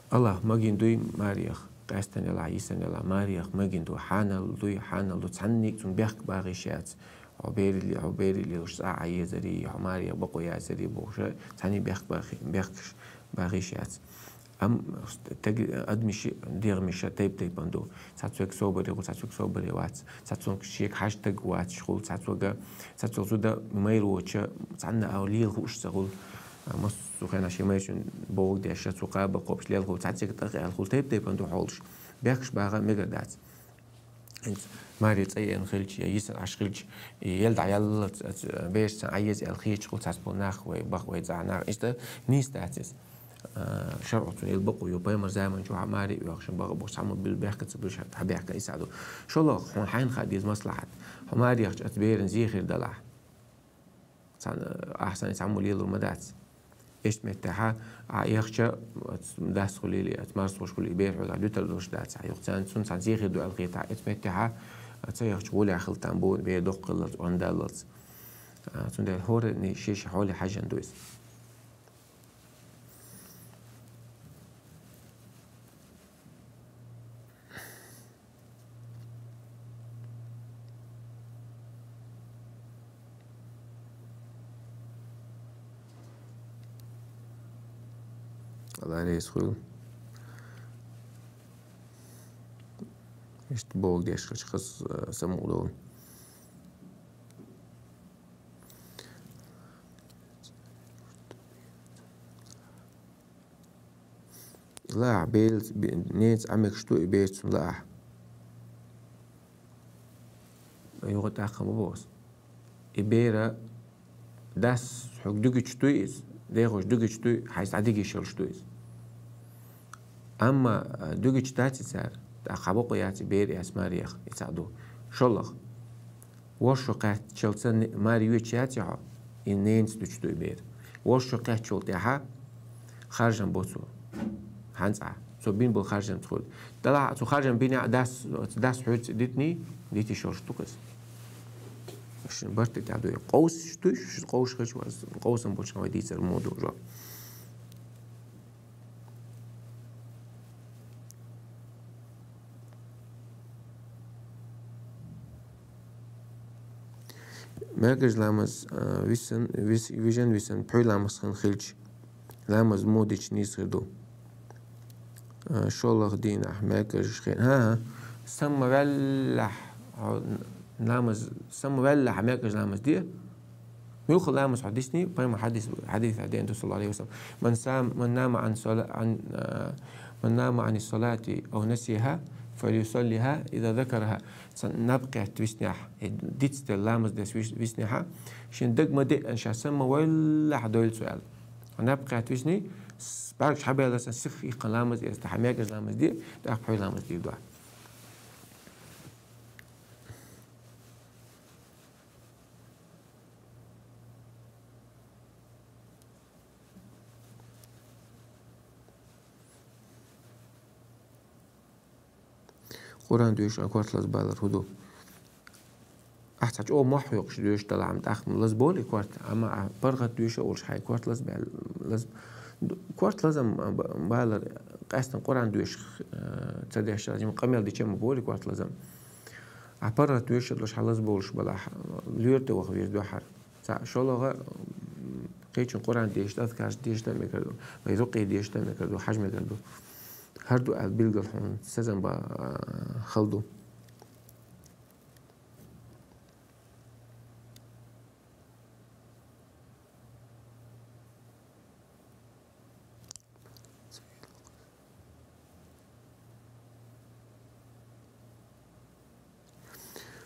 Аллах магийна дуй маре яха. Къаьстина ялахь, йисина ялахь, маре яха магийна ду, хьанал дуй, хьанал ду, цхьанниг цунна бехк баха йиш яц. Хьо берили-, хьо берилла йолуш цӀа Ӏан езарий, хьо маре яха бакъо язарий бохуш, цхьанниг бехк баха-, бехкаш баха йиш яц. Амма таг-, адамаш, дегӀамаш тайп-тайпана ду. Цхьацца собаре хуьлу, цхьацца собаре вац, цхьацца шега хьажа таг вацаш хуьлу, цхьацца, цхьацца зуда майра воцуш, цхьанна а лела хууш ца хуьлу. Массо а хенахь шен майрачун бовгӀа деш, цо кхаба кхобуш лела хуьлу, цхьацца тӀакхаьлла хуьлу, тайп-тайпана ду хьолаш. Бехкаш баха мегар дац. ХӀинца маре цӀа еана хилча, я йисина Ӏаш хилча, и ел дӀаяллалц, бераш цхьаьна Ӏан еза аьлла хеташ хуьлу, цхьацца болу нах вай, бакъ вай цӀа нах. Иштта нийса дац иза. А, шарӀо цунна ел бакъо ю, пайхамар заман чохь маре а оьхуш, бакъо бохуш, цхьаммо билла бехка ца билла, ша дӀабехка, иза ду. ШолгӀа, хьуна хьайна хаа деза маслахьат. Хьо маре яхча, оцу беран зен хир далахь. Цхьана, ахь санна цхьаммо лелур ма дац. Иштта меттехьа, ахь яхча, оцу дас хуьлийла, оцу марсхоша хуьлийла, бер хьоьгахь дуьтар долуш дац ахь. Юха царна, цунна цхьана зен хир ду аьлла хетахь, оцу меттехьа, ца яхча гӀолехь хила там бу, бер доккха хиллалц, онда даллалц. А, цундела хӀоранна шен-шен хьоле хьаьжжина ду иза. Алла реза хуьлда. Иштта боху деш хилча хаза, э, самукъадолу. Лаахь, бер, бе-, ненаца Ӏан мегаш ду и бер цунна лаахь. Юха тӀаккха ма боху ас. И бер дас хьоьга дуьгучу дуй иза, дехуш дуьгучу дуй, хьайца дӀадигиш йолуш ду иза. Амма, а, дуьгучу дац и цара, тӀаккха хьан бакъо яц и бер эс маре яха, и цхьаъ ду. ШолгӀа. Вож шо кхаьччалца не-, маре йоьдуш яц и хьо, и ненаца дуьгучу ду и бер. Вож шо кхаьччул тӀаьхьа харжам бо цо. ХӀанз а. Цо бина болу харжам ца хуьлу. Делахь а цо харжам бинехь а дас, дас хьоьца дитиний, дитиш йолуш ду-кх иза. Шун барт тӀе тӀехь дуй. Къовсуш дуй, шу къовсуш хилча, къовсам болчу хьан вай дийцар мо ду жоп. МаьркӀажа ламаз, а, висан, вис-, вижан висан, пхьуьй ламаз хан хилча, ламаз муха дича нийса хир ду. А, шолгӀа дийнахь, маьркӀажа хен. ХӀан-хӀа. Самма ваьллахь, хьо ламаз, самаваьллехьа мекъаш ламаз де. Муьлха ламаз хьо дисний, пайхамара хьадис, хьадис хьадена ду, саллаллаху алейхи ва саллям: «من سام، من نام عن صلاة، عن، آه، من نام عن الصلاة أو نسيها فليصلها إذا ذكرها». Цхьан наб кхетта виснехь, э, дицдала ламаз деш вис-, виснехь, шен дага ма деана, ша самаваьллехьа дойла цо аьлла. Наб кхетта висний, с-, бӀаргаш хьабаьлла сан сиха йихкха ламаз эца, хьа мекъаш ламаз де, тӀаккха хьой ламаз дийр ду. Къуръан доьшуш а корта лазабалар хӀу ду? Ахь цхьа чӀогӀа мохь хьоькхуш доьшуш далахь-м, тӀаккха-м лазаболу и корта, амма ахь паргӀат доьшуш а волуш хьайн корта лазабаьлла, лаз-, корта лазам ба-, балар, къаьстина Къуръан доьшуш, э, ца деш, жима къамел дича ма болу и корта лазам. Ахь паргӀат доьшуш а долуш хьан лазаболуш балахь, лоьра тӀе ваха веза дуьххьара. Цхьаъ, шолгӀа, м, кхечун Къуръан дешта, азкарш дешта мегар ду, вай рукъе дешта мегар ду, хьажа мегар ду. ХӀара ду аьлла билггал хьуна сезам ба, а, хала ду.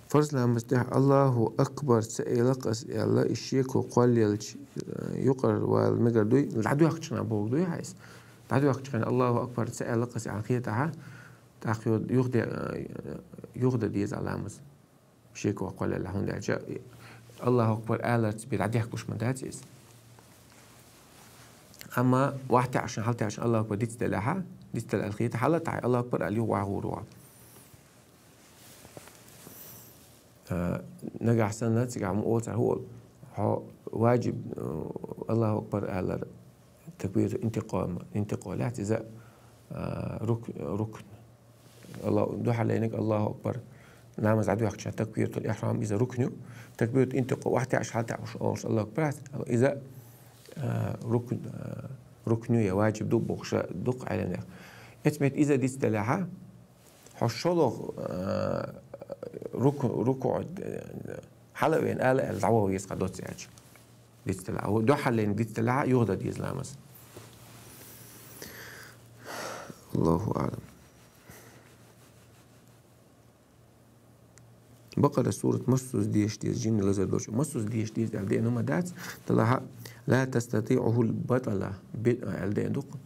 Фарз ламаз тӀехь «Аллаху акбар» ца элакх ас аьлла, и шеко кхоллаелча, э, юкъара вала мегар дуй? ДӀадоьхкучу хенахь бохург дуй хьайса? ДӀадоьхкучу хенахь «Аллаху акбар» ца элакх ас аьлла хетахь, тӀаккха ю-, юхаде-, э, юхадан деза ламаз. Шеко кхоллаелла, хӀунда аьлча «Аллаху акбар» аларца бен дӀадехкуш ма дац иза. Амма вахь таьӀашна, хьал таьӀашна «Аллаху акбар» дицделахьа, дицдела аьлла хетахь, хьала тахьа «Аллаху акбар» аьлла юха вахьур ву. А, нагахь санна, цигахь ма олу цара хӀу олу. Хьо ваджиб, а, «Аллаху акбар» алар такбиру интикъо-, интикъо лаьцна иза, а, рук-, рукн. Алла-, дуьхьал лайниг «Аллаху акбар». Ламаз дӀадоьхкуча такбиратул ихрам иза рукн ю. Такбиратул интикъо вахь таьӀаш, хьал таьӀаш олуш «Аллаху акбар» аьлла, иза, а, рукн, а, рукн ю я ваджиб ду бохуш дукха Ӏеламнех. Эцу метта иза дицделахьа, хьо шолгӀа, а, руку-, рукуӀ, а, хьала а вена ала аьлла, дӀаваха веза хьан доцца аьлча. Дицдела. А дуьхьал лайниг дицделахьа, юхадан деза ламаз. Аллаху аӀлам. Бакъара сурат массаза деша деза, жимма лазар долчу. Массаза деша деза аьлла деана ма дац, делахьа: «Ла тастатиӀухул батала», бе-, аьлла деана ду-кх,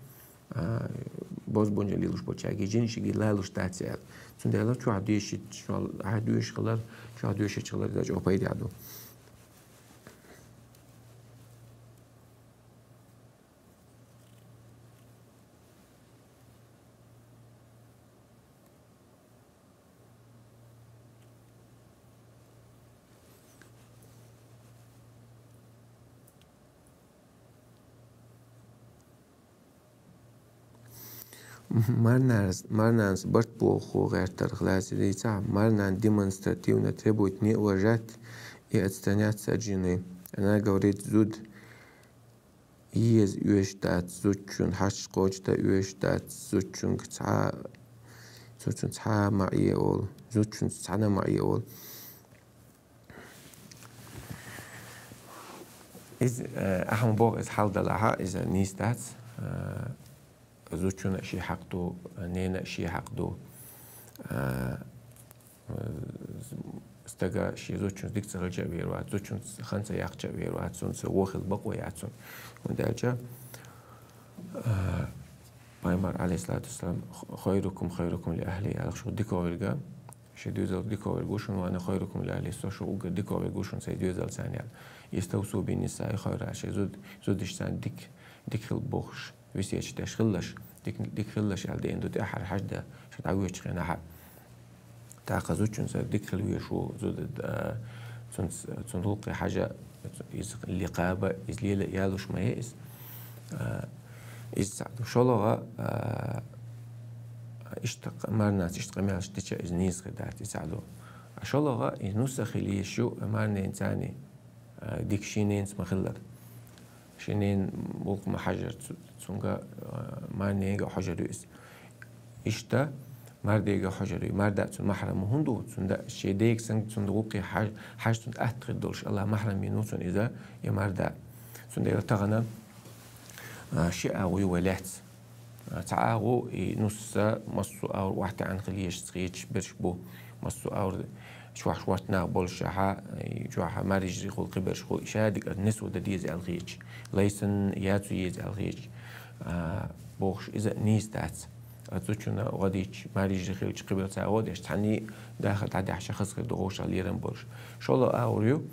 а, бозбунчалла лелош болчаьрга, жин шига лалуш дац аьлла. Цундела чохь дешийта, чохь ахь доьшуш хилар, чохь доьшуш хилар, иза чӀогӀа пайда ду. Марнанас, марнанас барт боху гӀертарх лаьцна дийцахь, марнан демонстративно требует не уважать и отстраняться от жены. Она говорит: «Зуда еза оьшуш дац зудчун, хьашташ кхочуш дан оьшуш дац зудчунга цхьа, зудчун цхьа а ма Ӏе олу, зудчун цхьаьна а ма Ӏе олу». Иза, э, ахьа ма боху, иза хьал далахьа, иза нийса дац. Э, зудчунна а шен хьакъ ду, ненан а шен хьакъ ду. Э, стага шен зудчунца дика ца хилча а вер вац, зудчунца хан ца яьккхича а вер вац, цунца вон хила бакъо яц цунна. ХӀунда аьлча, а, пайхамар, алейхиссалату вассалам, «Хойрукум, хойрукум ли ахли», аьлла, шу дикаверг, шен доьзалца дикаверг ву шуна, «Ва ана хойрукум ли ахли», со шу уггар дикаверг ву шуна сайн доьзалца, аьлла. «Иставсу бин нисаи хойра», шен зуд-, зудашца дика, дика хила бохуш. Весеташ деш хилалаш, дика, дика хилалаш аьлла деана ду тӀаьххьара хьажда, ша дӀавоьдучу хенахьа. ТӀаккха зудчунца дика хила везаш ву, зуда, а, цунца, цунна гӀуллакхе хьажа, иза ликъаба, иза лела ялуш ма яй иза. А, иза цхьаъ ду. ШолгӀа, а, иштта къ-, марнаца иштта къамелаш дича иза нийса хир дац, иза цхьаъ ду. А шолгӀа, иза нус а хила йиш ю, марненца а, дика шен ненца ма-хиллара. Шен ненан гӀуллакх ма хьажара цу-, цуьнга, а, марненга а хьожур ю иза. Иштта, Мардега хьожар ву, марда цун махьрам хӀунда ву, цунда ший дега санна цунда гӀуллакхе хьаж-, хьажа цунна атта хир долаш, Аллахь махьрам ву цунна иза, и марда. Цундела тахана, а, ши агӀо ю вай лаьцна. А, цхьа агӀо, и нус массо а агӀор охьатаьӀна хила езаш, хеташ берш бу, массо а агӀор чохь шортта нах болашехьа, и чохь маьркӀажий хул, кхиберш хул, ша дика несо дан деза аьлла хеташ, лай санна яцо еза аьлла хеташ, а, бохуш, иза нийса дац. А зудчунна гӀо дича, маьркӀажий хилча, кхиберш цхьа гӀо деш, цхьанне дахар дӀадаьхьача хаза хир ду, вовшах лерам болаш. ШоллагӀа агӀор ю,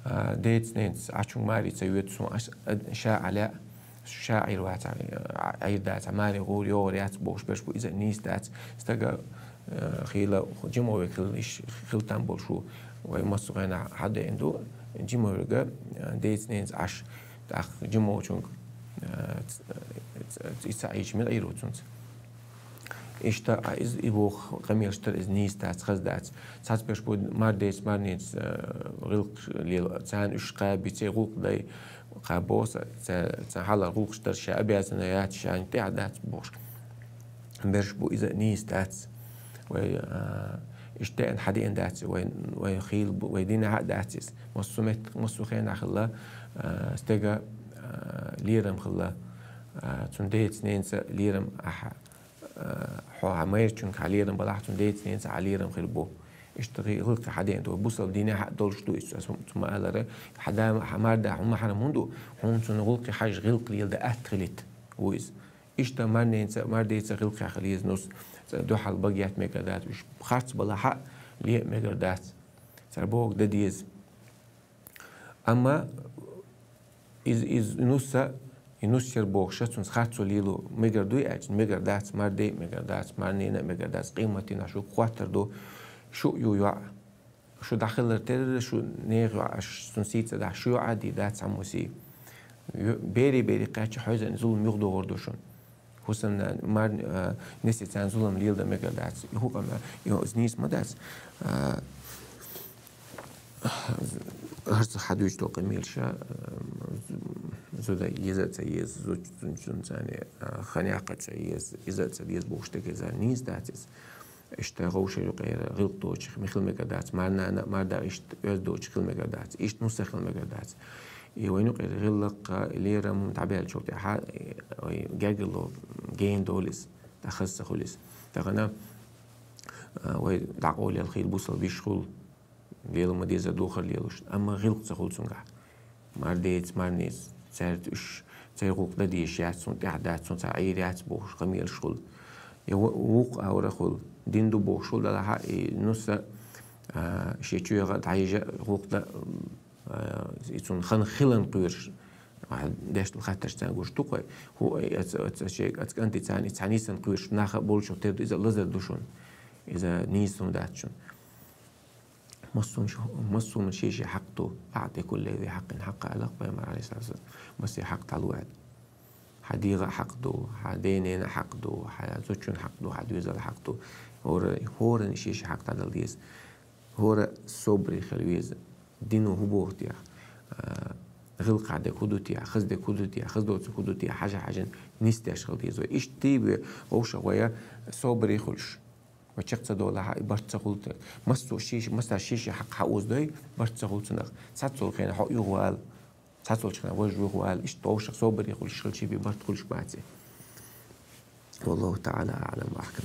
а, деца-ненаца Ӏачунга маре ца йоьду суна, ас, а, ша Ӏа лаьа, ша Ӏийр вац, а, Ӏийр дац, а, маре гӀур йогӀур яц бохуш берш бу, иза нийса дац. Стага, а, хийла жимо верг хила, иш хила там болаш ву, вай массо а хенахь хьадеана ду, жимо верга, а, деца-ненаца Ӏаш, тӀаккха жимочунга, а, ц-, ц-, ц-, и ца Ӏийча мила Ӏийр ву цунца. Иштта, а, иза, и боху къамелаш тара иза нийса дац, хаза дац. Цхьацца берш бу мардеца, марнеца, а, гӀиллакх лела, царна уьш кхаби, церан гӀуллакх дай, кхаба боху сан, ца-, царна хьалхара гӀуллакхаш дар ша обязанный яц, шайна тӀехь дац бохуш. Берш бу, иза нийса дац. Вай, а, иштта деана хьадеана дац, вай, вай хийла бу, вай динехь а дац иза. Массо а метта, массо а хенахь хилла, а, стега, а, лерам хилла, а, цун деца-ненаца лерам ахьа. Э, хьо хьан майрачунга хьан лерам балахь, цун деца-ненаца хьан лерам хир бу. Иштта гӀи-, гӀиллакхе хьадеана ду. Бусалба динехь а долуш ду иза, ас хӀума, ма аллара, хьан да, хьан марда хьуна махьрам хӀунда ву, хьуна цунна гӀуллакхе хьажа, гӀиллакх леладан атта хилийта ву иза. Иштта марненаца, мардеца гӀиллакхе хила еза нус, цӀа дуьхьал бага етта мегар дац, уьш харц балахь а ле а мегар дац. Цара бохург дан деза. Амма из, из нус а, и нус яр бохуш а, цунца харцо лело мегар дуй аьлча, мегар дац, марде а мегар дац, марнена а мегар дац, къематдийнахь шуьга хоттур ду, шу а ю йоӀ, шу дӀахилар терра, шу нехан йоӀ, аш цунна сий ца дахь, шу йоӀ а дийр дац цхьаммо сий. Ю-, берий-берий кхаьчча, хьоьзан зулам юхадогӀур ду шуна. ХӀусамна мар-, а, несе царна зулам леладан мегар дац. И хӀу къамел, и хӀу-, иза нийса ма дац. А, хӀара ца хьадуьйцу долу къамелаш, а, зуда еза а ца еза, зудчун царна, а, хан яккха ца еза, иза а ца деза бохуш дерг иза нийса дац иза. Иштта вовшийн юкъера гӀиллакх доцуш хила мегар дац, марнана а, марда а иштта оьзда доцуш хила мегар дац, иштта нус а хила мегар дац. И вайн юкъера гӀиллакх а, лерам дӀабаьллачул тӀаьхьа, вай гергарло гена долу иза, дӀахаза ца хуьлу иза. Тахана, а, вай дӀакъовлаелла хийла бусалба йиша хуьлу, лела ма-деззара духар лелош, амма гӀиллакх ца хуьлу цуьнгахь. Мардеца, марнеца, цаьрца уьш, церан гӀуллакх дан дезаш яц, цунна тӀехь дац, цунна цхьа Ӏийр яц бохуш къамелаш хуьлу. Я ву-, вукху агӀор а хуьлу, дин ду бохуш хуьлу, делахь а и нус а, а, шен чоьхьа дӀайижа а гӀуллакх дан, а, и цунна хан хиларна кхоьруш, а, деш долу хаттарш царна гуш ду-кх вай. ХӀу, ай, аца, аца, шен, аца кӀанте царна и цхьа нийсанна кхоьруш, наха а болчух тера ду, иза лазар ду шуна. Иза нийса хӀума дац шуна. Массо а хӀуман ш-, массо а хӀуман шен-шен хьакъ ду. «أعط كل ذي حق حقه», аьлла-кх пайхамара, Ӏалайхиссалату вассалам. Массеран хьакъ дӀалуш. Хьан дегӀан хьакъ ду, хьан ден-ненан хьакъ ду, хьан зудчун хьакъ ду, хьан доьзалан хьакъ ду. ХӀора, хӀоранна шен-шен хьакъ дӀадала деза. ХӀора собаре хила веза. Дино хӀун боху техьа? А, гӀиллакхехь дерг хӀун ду техьа? Хаза дерг хӀун ду техьа? Хаза доцург хӀун ду техьа? Хьажа-хьажа нисдеш хила деза вай. Иштта бен вовшах вай собаре хуьлуш. Вай чекх ца долахь а, и барт ца хуьлу те. Массо а шиш-, массо а шиш-шиш хьакъ хьаоьцу дой, барт ца хуьлу цунах. ЦхьаццалгӀачу хенахь хьо юхавала, цхьаццалгӀачу хенахь важа юхавала, иштта вовшах собаре хуьлуш хила, ши бен барт хуьлуш бац. والله تعالى أعلم وأحكم.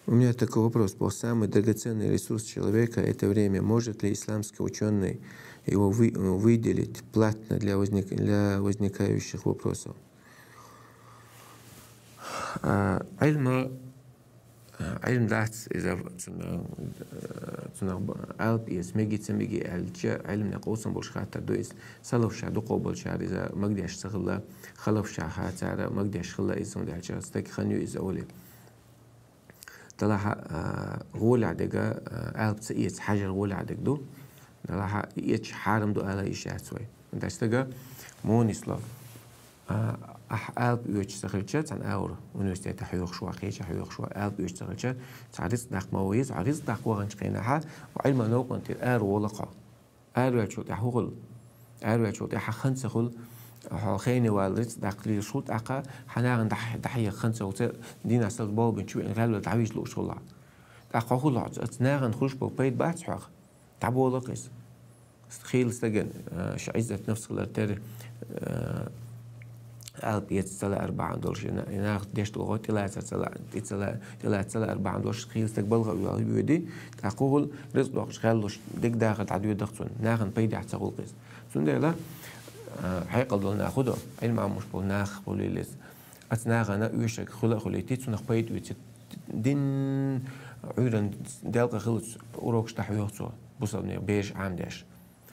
У меня такой вопрос. По самый драгоценный ресурс человека — это время. Может ли исламский учёный его вы-, выделить платно для возник-, для возникающих вопросов? А, Ӏилма, а, Ӏилма дац иза, цунах, а, цунах б-, алапа эца меги ца меги аьлча, Ӏилманехь къовсам болуш хаттар ду иза. Салафаша дукхо болчара иза магадеш ца хилла, халафаша хьа цара магадеш хилла иза, хӀунда аьлча стаг хан ю иза олий. Далахьа, а, гӀолехь дерг, а, алапа ца эца хьажар гӀолехь дерг ду. Далахьа и эцча хьарам ду ала йиш яц вай. ХӀунда аьлча стага муха нисло, а, Ахь алапа оьцуш ца хилча, цхьана агӀор университете хьоьхуш ваха, кхеча хьоьхуш ваха, алапа оьцуш ца хилча, цхьа рицкъ даккха ма веза, хьо рицкъ даккха ваханчу хенахьа, хьо Ӏилман новкъан тӀера араволу хьо. Араваьллачул тӀаьхьа хӀун хуьлу? Араваьллачул тӀаьхьа хан ца хуьлу, хьо хене вала рицкъ даккха лелаш хуьлу, тӀаккха хьан нахана дӀа-, дӀахьеха хан ца хуьлу, ца дийнахь саза болх бинчу веана гӀелвелла дӀавижа лууш хуьлу хьо. ТӀаккха хьо хуьлу хьо, оцу нахана хуьлуш болу пайда бац хьох? ДӀаболу-кх иза. Хийла стагана, а, шен Ӏиззат нафс хилар тера, а, алапа эца ца лаьара бахьана долуш, и на-, и наха деш долу гӀо тӀелаца ца ла-, тӀе ца ла-, тӀелаца ца лаьара бахьана долуш, хийла стаг балха а воьди, тӀаккха хӀуъа рицкъ доккхуш гӀеллуш, дика дахар дӀадоьдуш цунна, нахана пайдехь ца гӀуллакх иза. Цундела, а, хьекъал долу нах хӀун до, Ӏилма Ӏамош болу нах хуьлийла иза. Оцу нахана оьшург хуьла а хуьлийти, цунах пайда оьций. Дин Ӏуьйранна делкъа хилац урокаш дӀахьоьху цо, бусалбанийн бераш Ӏамадеш.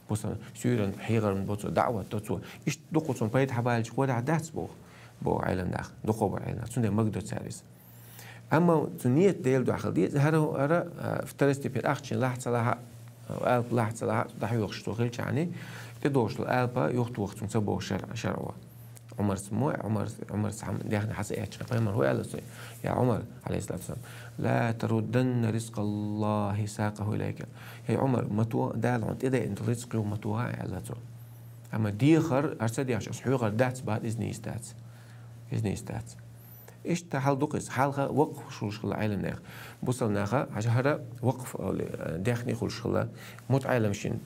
Бусалба суьйранна хьехарна бо цо, даӀват до цо. Иштта дукха цунна пайда хьабаьлча, гӀо дац боху, боху Ӏелам нах, дукха бара Ӏелам нах. Цундела магадо цара иза. Амма цу нийят Делан дуьхьа хила деза, хӀара, хӀара, а, второстепенный ахча лахь ца лахь а, алапа лахь ца лахь а, дӀахьоьхуш цо хилчахьана, тӀедогӀуш долу алапа юхатоха цунна ца боху шар-, шарӀо. Ӏумарс мо, Ӏумарс, Ӏумарс хьан даьхни хьан ца эцча, пайхамар хӀун аьлла цуьнга? Я Ӏумар, Ӏалайхиссалату вассалам, «Ла тарудданна ризкъаллахи сакъаху илайка». ХӀей Ӏумар, ма тоха, Дала хьуна тӀедеана долу рицкъ юха ма тоха, аьлла цо. Амма дехар, хӀара ца дехча, аса хьоьхур дац боху, иза нийса дац. Иза нийса дац. Иштта хьал ду-кх иза. Хьалха вакъф хуьлуш хилла Ӏелам нехан. Бусалба наха, хьажа, хӀара вакъф олу, э, даьхни хуьлуш хилла. МутаӀеллам шина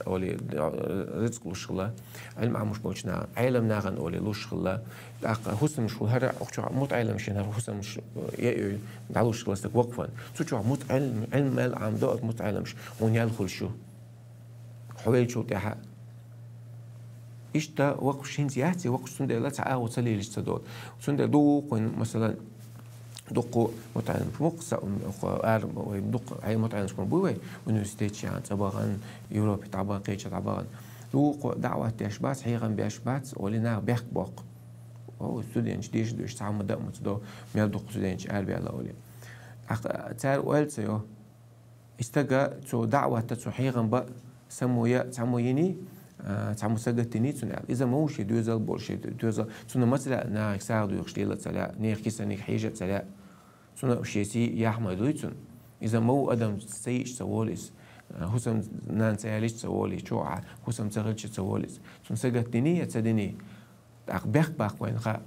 олу, э, рицкъ луш хилла. Ӏилма Ӏамош болчу наха, Ӏелам нахана олу луш хилла. ТӀаккха хӀусамаш хилла, хӀара укх чохь мутаӀеллам шина хӀара хӀусамаш, э, яйъуй дӀалуш хилла стаг вакъфан. Цу чохь мутаӀеллам, Ӏилма мел Ӏамадо оцу мутаӀелламаша, хьуна ял хуьлуш ю. Хьо веллачул тӀаьхьа. Иштта вакъф шинца яц, и вакъф цундела цхьа агӀо ца лелаш ца долу. Цундела дуккха вайн, масалан, дуккха мутаӀеллам ву-кх са, м, ара, вай дуккха, хьайн мутаӀелламаш ма буй вай, университетчу яхана цӀа бахана, Европе дӀабахана, кхеча дӀабахана. Дуккха даӀват деш бац, хьехам беш бац, олий нах бехк боккху. О, студенташ деша дуьйш, цхьа ма дан а ма ца до, мел дуккха студенташ арабаьлла олий. Ахь цара ойла ца йо. И стага цо даӀватта, цо хьехам бан, само я, цхьаммо йиний, а, цхьаммо сагатдиний цунна аьлла. Иза ма ву шен доьзал болуш, шен доьзал. Цунна ма ца лаьа нахе сагӀа доьхуш лела а ца лаьа, нехан кисаниг хьежа а ца лаьа. Цунна шен сий яхь ма дуй цунна. Иза ма ву адам ца йиъча ца волу иза. А, хӀусамнана ца ялийча ца волу иза, чохь а хӀусам ца хилча ца волу иза. Цунна сагатдиний я ца диний? ТӀаккха бехк баккха вайна хаьа.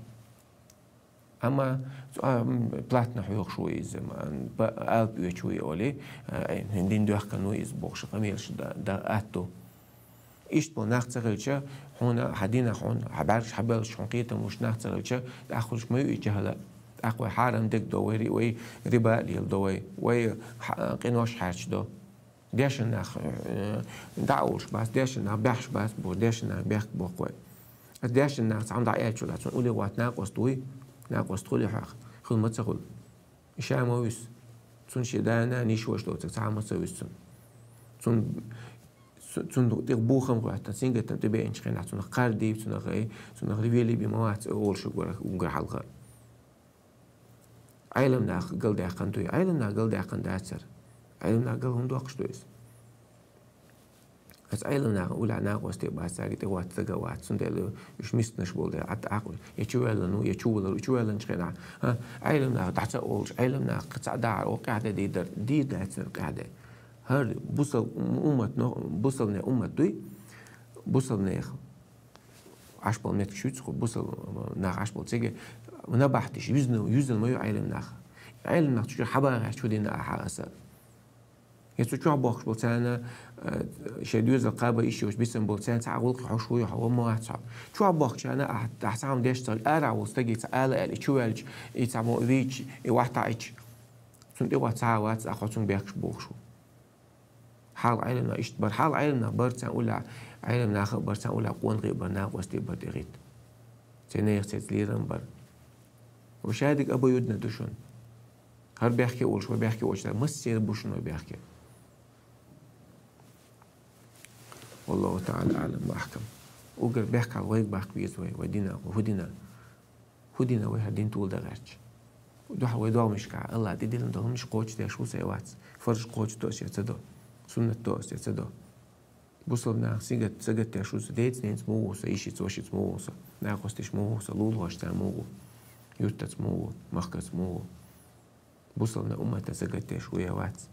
Амма цу, а, м, платно хьоьхуш ву иза, м, п-, алапа оьцуш ву и олий, а, дин доьхкина ву иза бохуш къамелаш дан, дан атта ду. Иштта бо нах ца хилча, хьуна хьан динах, хьуна хьан бӀаьргаш хьабеллачу, хьуна кхетам луш нах ца хилча, тӀаккха хуьлуш ма ю и жахӀал а. ТӀаккха вай хьарам дерг до, вай ри-, вай риба а леладо вай, вай хьа-, къинош хьарчадо. Дешна нах, э, дӀа а олуш бац, дешна нах баьхьаш бац боху, дешна нах бехк боккху вай. Аса дешна нах цхьамма дӀа аьллачул а цунна уллехь ватта накъост вуй, накъост хуьлий хьох? Хила ма ца хуьлу. И ша ма вуьсу. Цунна шен да-нана, йиша-ваша доцург цхьа а ма ца вуьсу цунна. Цунна, цу-, цунна тӀе бохам хӀоьттина, сингаттам тӀебеанчу хенахь цунах кхардийва, цунах, э, цунах ревели бен ма вац олуш уггар, уггар хьалха. Ӏелам нах галдаьккхина дуй? Ӏелам нах галдаьккхина дацара. Ӏелам нах гал хӀунда доккхуш ду иза? Аса Ӏелам нахана уллехь накъостий бац, цаьрга тӀе ватта стаг а вац, цундела уьш мисканаш болу дела, Ӏатта Ӏакъу, я чу ваьлла ву, я чу валар, чу ваьлланчу хенахь, хӀа, Ӏелам нах дӀа ца олуш, Ӏелам нах ца дахьара, о, къаьхьа де дийр дара, дийр дац цара къаьхьа де. ХӀара бусал-, уммат, но-, бусалбанийн уммат дуй, бусалбанех Ӏаш болу меттигаш ю цу бусал-, нах Ӏаш болу цига набахтиш, юьзна, юьзна ма ю Ӏелам нах. Ӏелам нах цу чу хьабан гӀерташ хӀун дина ахьа аса? Я цу чохь бохкуш болу царна, э, шайн доьзал кхаба йиш йолуш бисам болу царна цхьа а гӀуллакх хьош вуй хьо, ма вац хьо. Чохь бохкучарна ахьа, ахьа цхьа хӀума деш ца, ара а волу стаге ца ала аьлла, и чу ваьлча, и цхьа мо вийча, и вахьа таӀийча, цунна тӀе вац, цхьа а вац, ахьа хьо цунна бехкаш бохуш ву. Хьалха Ӏелам нах иштта бара, хьалха Ӏелам нах бара царна уллехь, Ӏелам нах а бара царна уллехь, къонахий а бара, накъостий а бара тӀехӀитта. Церан нехан цецлерам бара. Ва шадиг обоюдно ду шуна. ХӀара бехке а волуш, вай бехке а волуш, массеран бу шуна вай бехке. Валлаху таӀала аӀлам ва ахькам. Уггар бехкахь вайга баккха веза вай, вай дина, хӀун дина? ХӀун дина вай хӀара дин тӀулдан гӀерташ? Дуьхьал вай догӀмашкахь, Алла тӀедиллина долу хӀуманаш кхочушдеш ву сай вац. Фарз кхочушдо ас я ца до. Суннат до ас я ца до. Бусалба наха сагатдеш ву со, децненца мо ву со, йишица, вошица мо ву со, накъосташа мо ву со, лулахошца мо ву, юртаца мо ву, махкаца мо ву. Бусалба уммата сагатдеш ву е вац.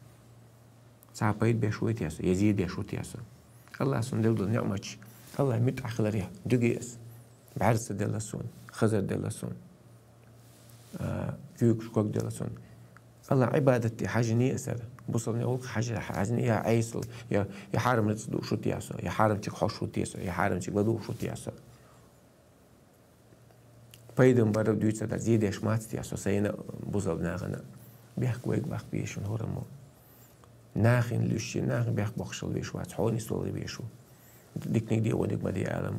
Цхьа пайда беш вуй те со, е зе деш вуй те со. Аллахӏа сона делла дола ниӏматаш, Аллахӏа муьтӏахь хилар я, дуьге ас. БӀаьрса делла сона, хазар делла сона, а, куьйгаш ког делла сона. Аллахӏа Ӏибадат де хьажа не асар. Бусалба гӀулакх хьажа, хьажа не я Ӏесал, я, я хьарам рицкъ душ вуй те со, я хьарам чиг хьош вуй те со, я хьарам чиг ладувгӀаш вуй те со. Пайдан бар дуьйцад, зе деш мац те со, сайна бусалба нахана. Бехк вайга баккха безаш хӀураммо. Нахана луьйш, нахана бехк боккхаш веш вац, хьо нислуш веш ву. Диканиг де, вониг ма де алам,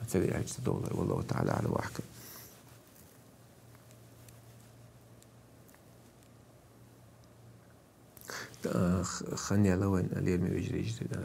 ца вирача ца довлар. Валлахӏу таӏала аӏлам ва ахкам. Х-, хан яла вайн, лерме вежарий, житай дан.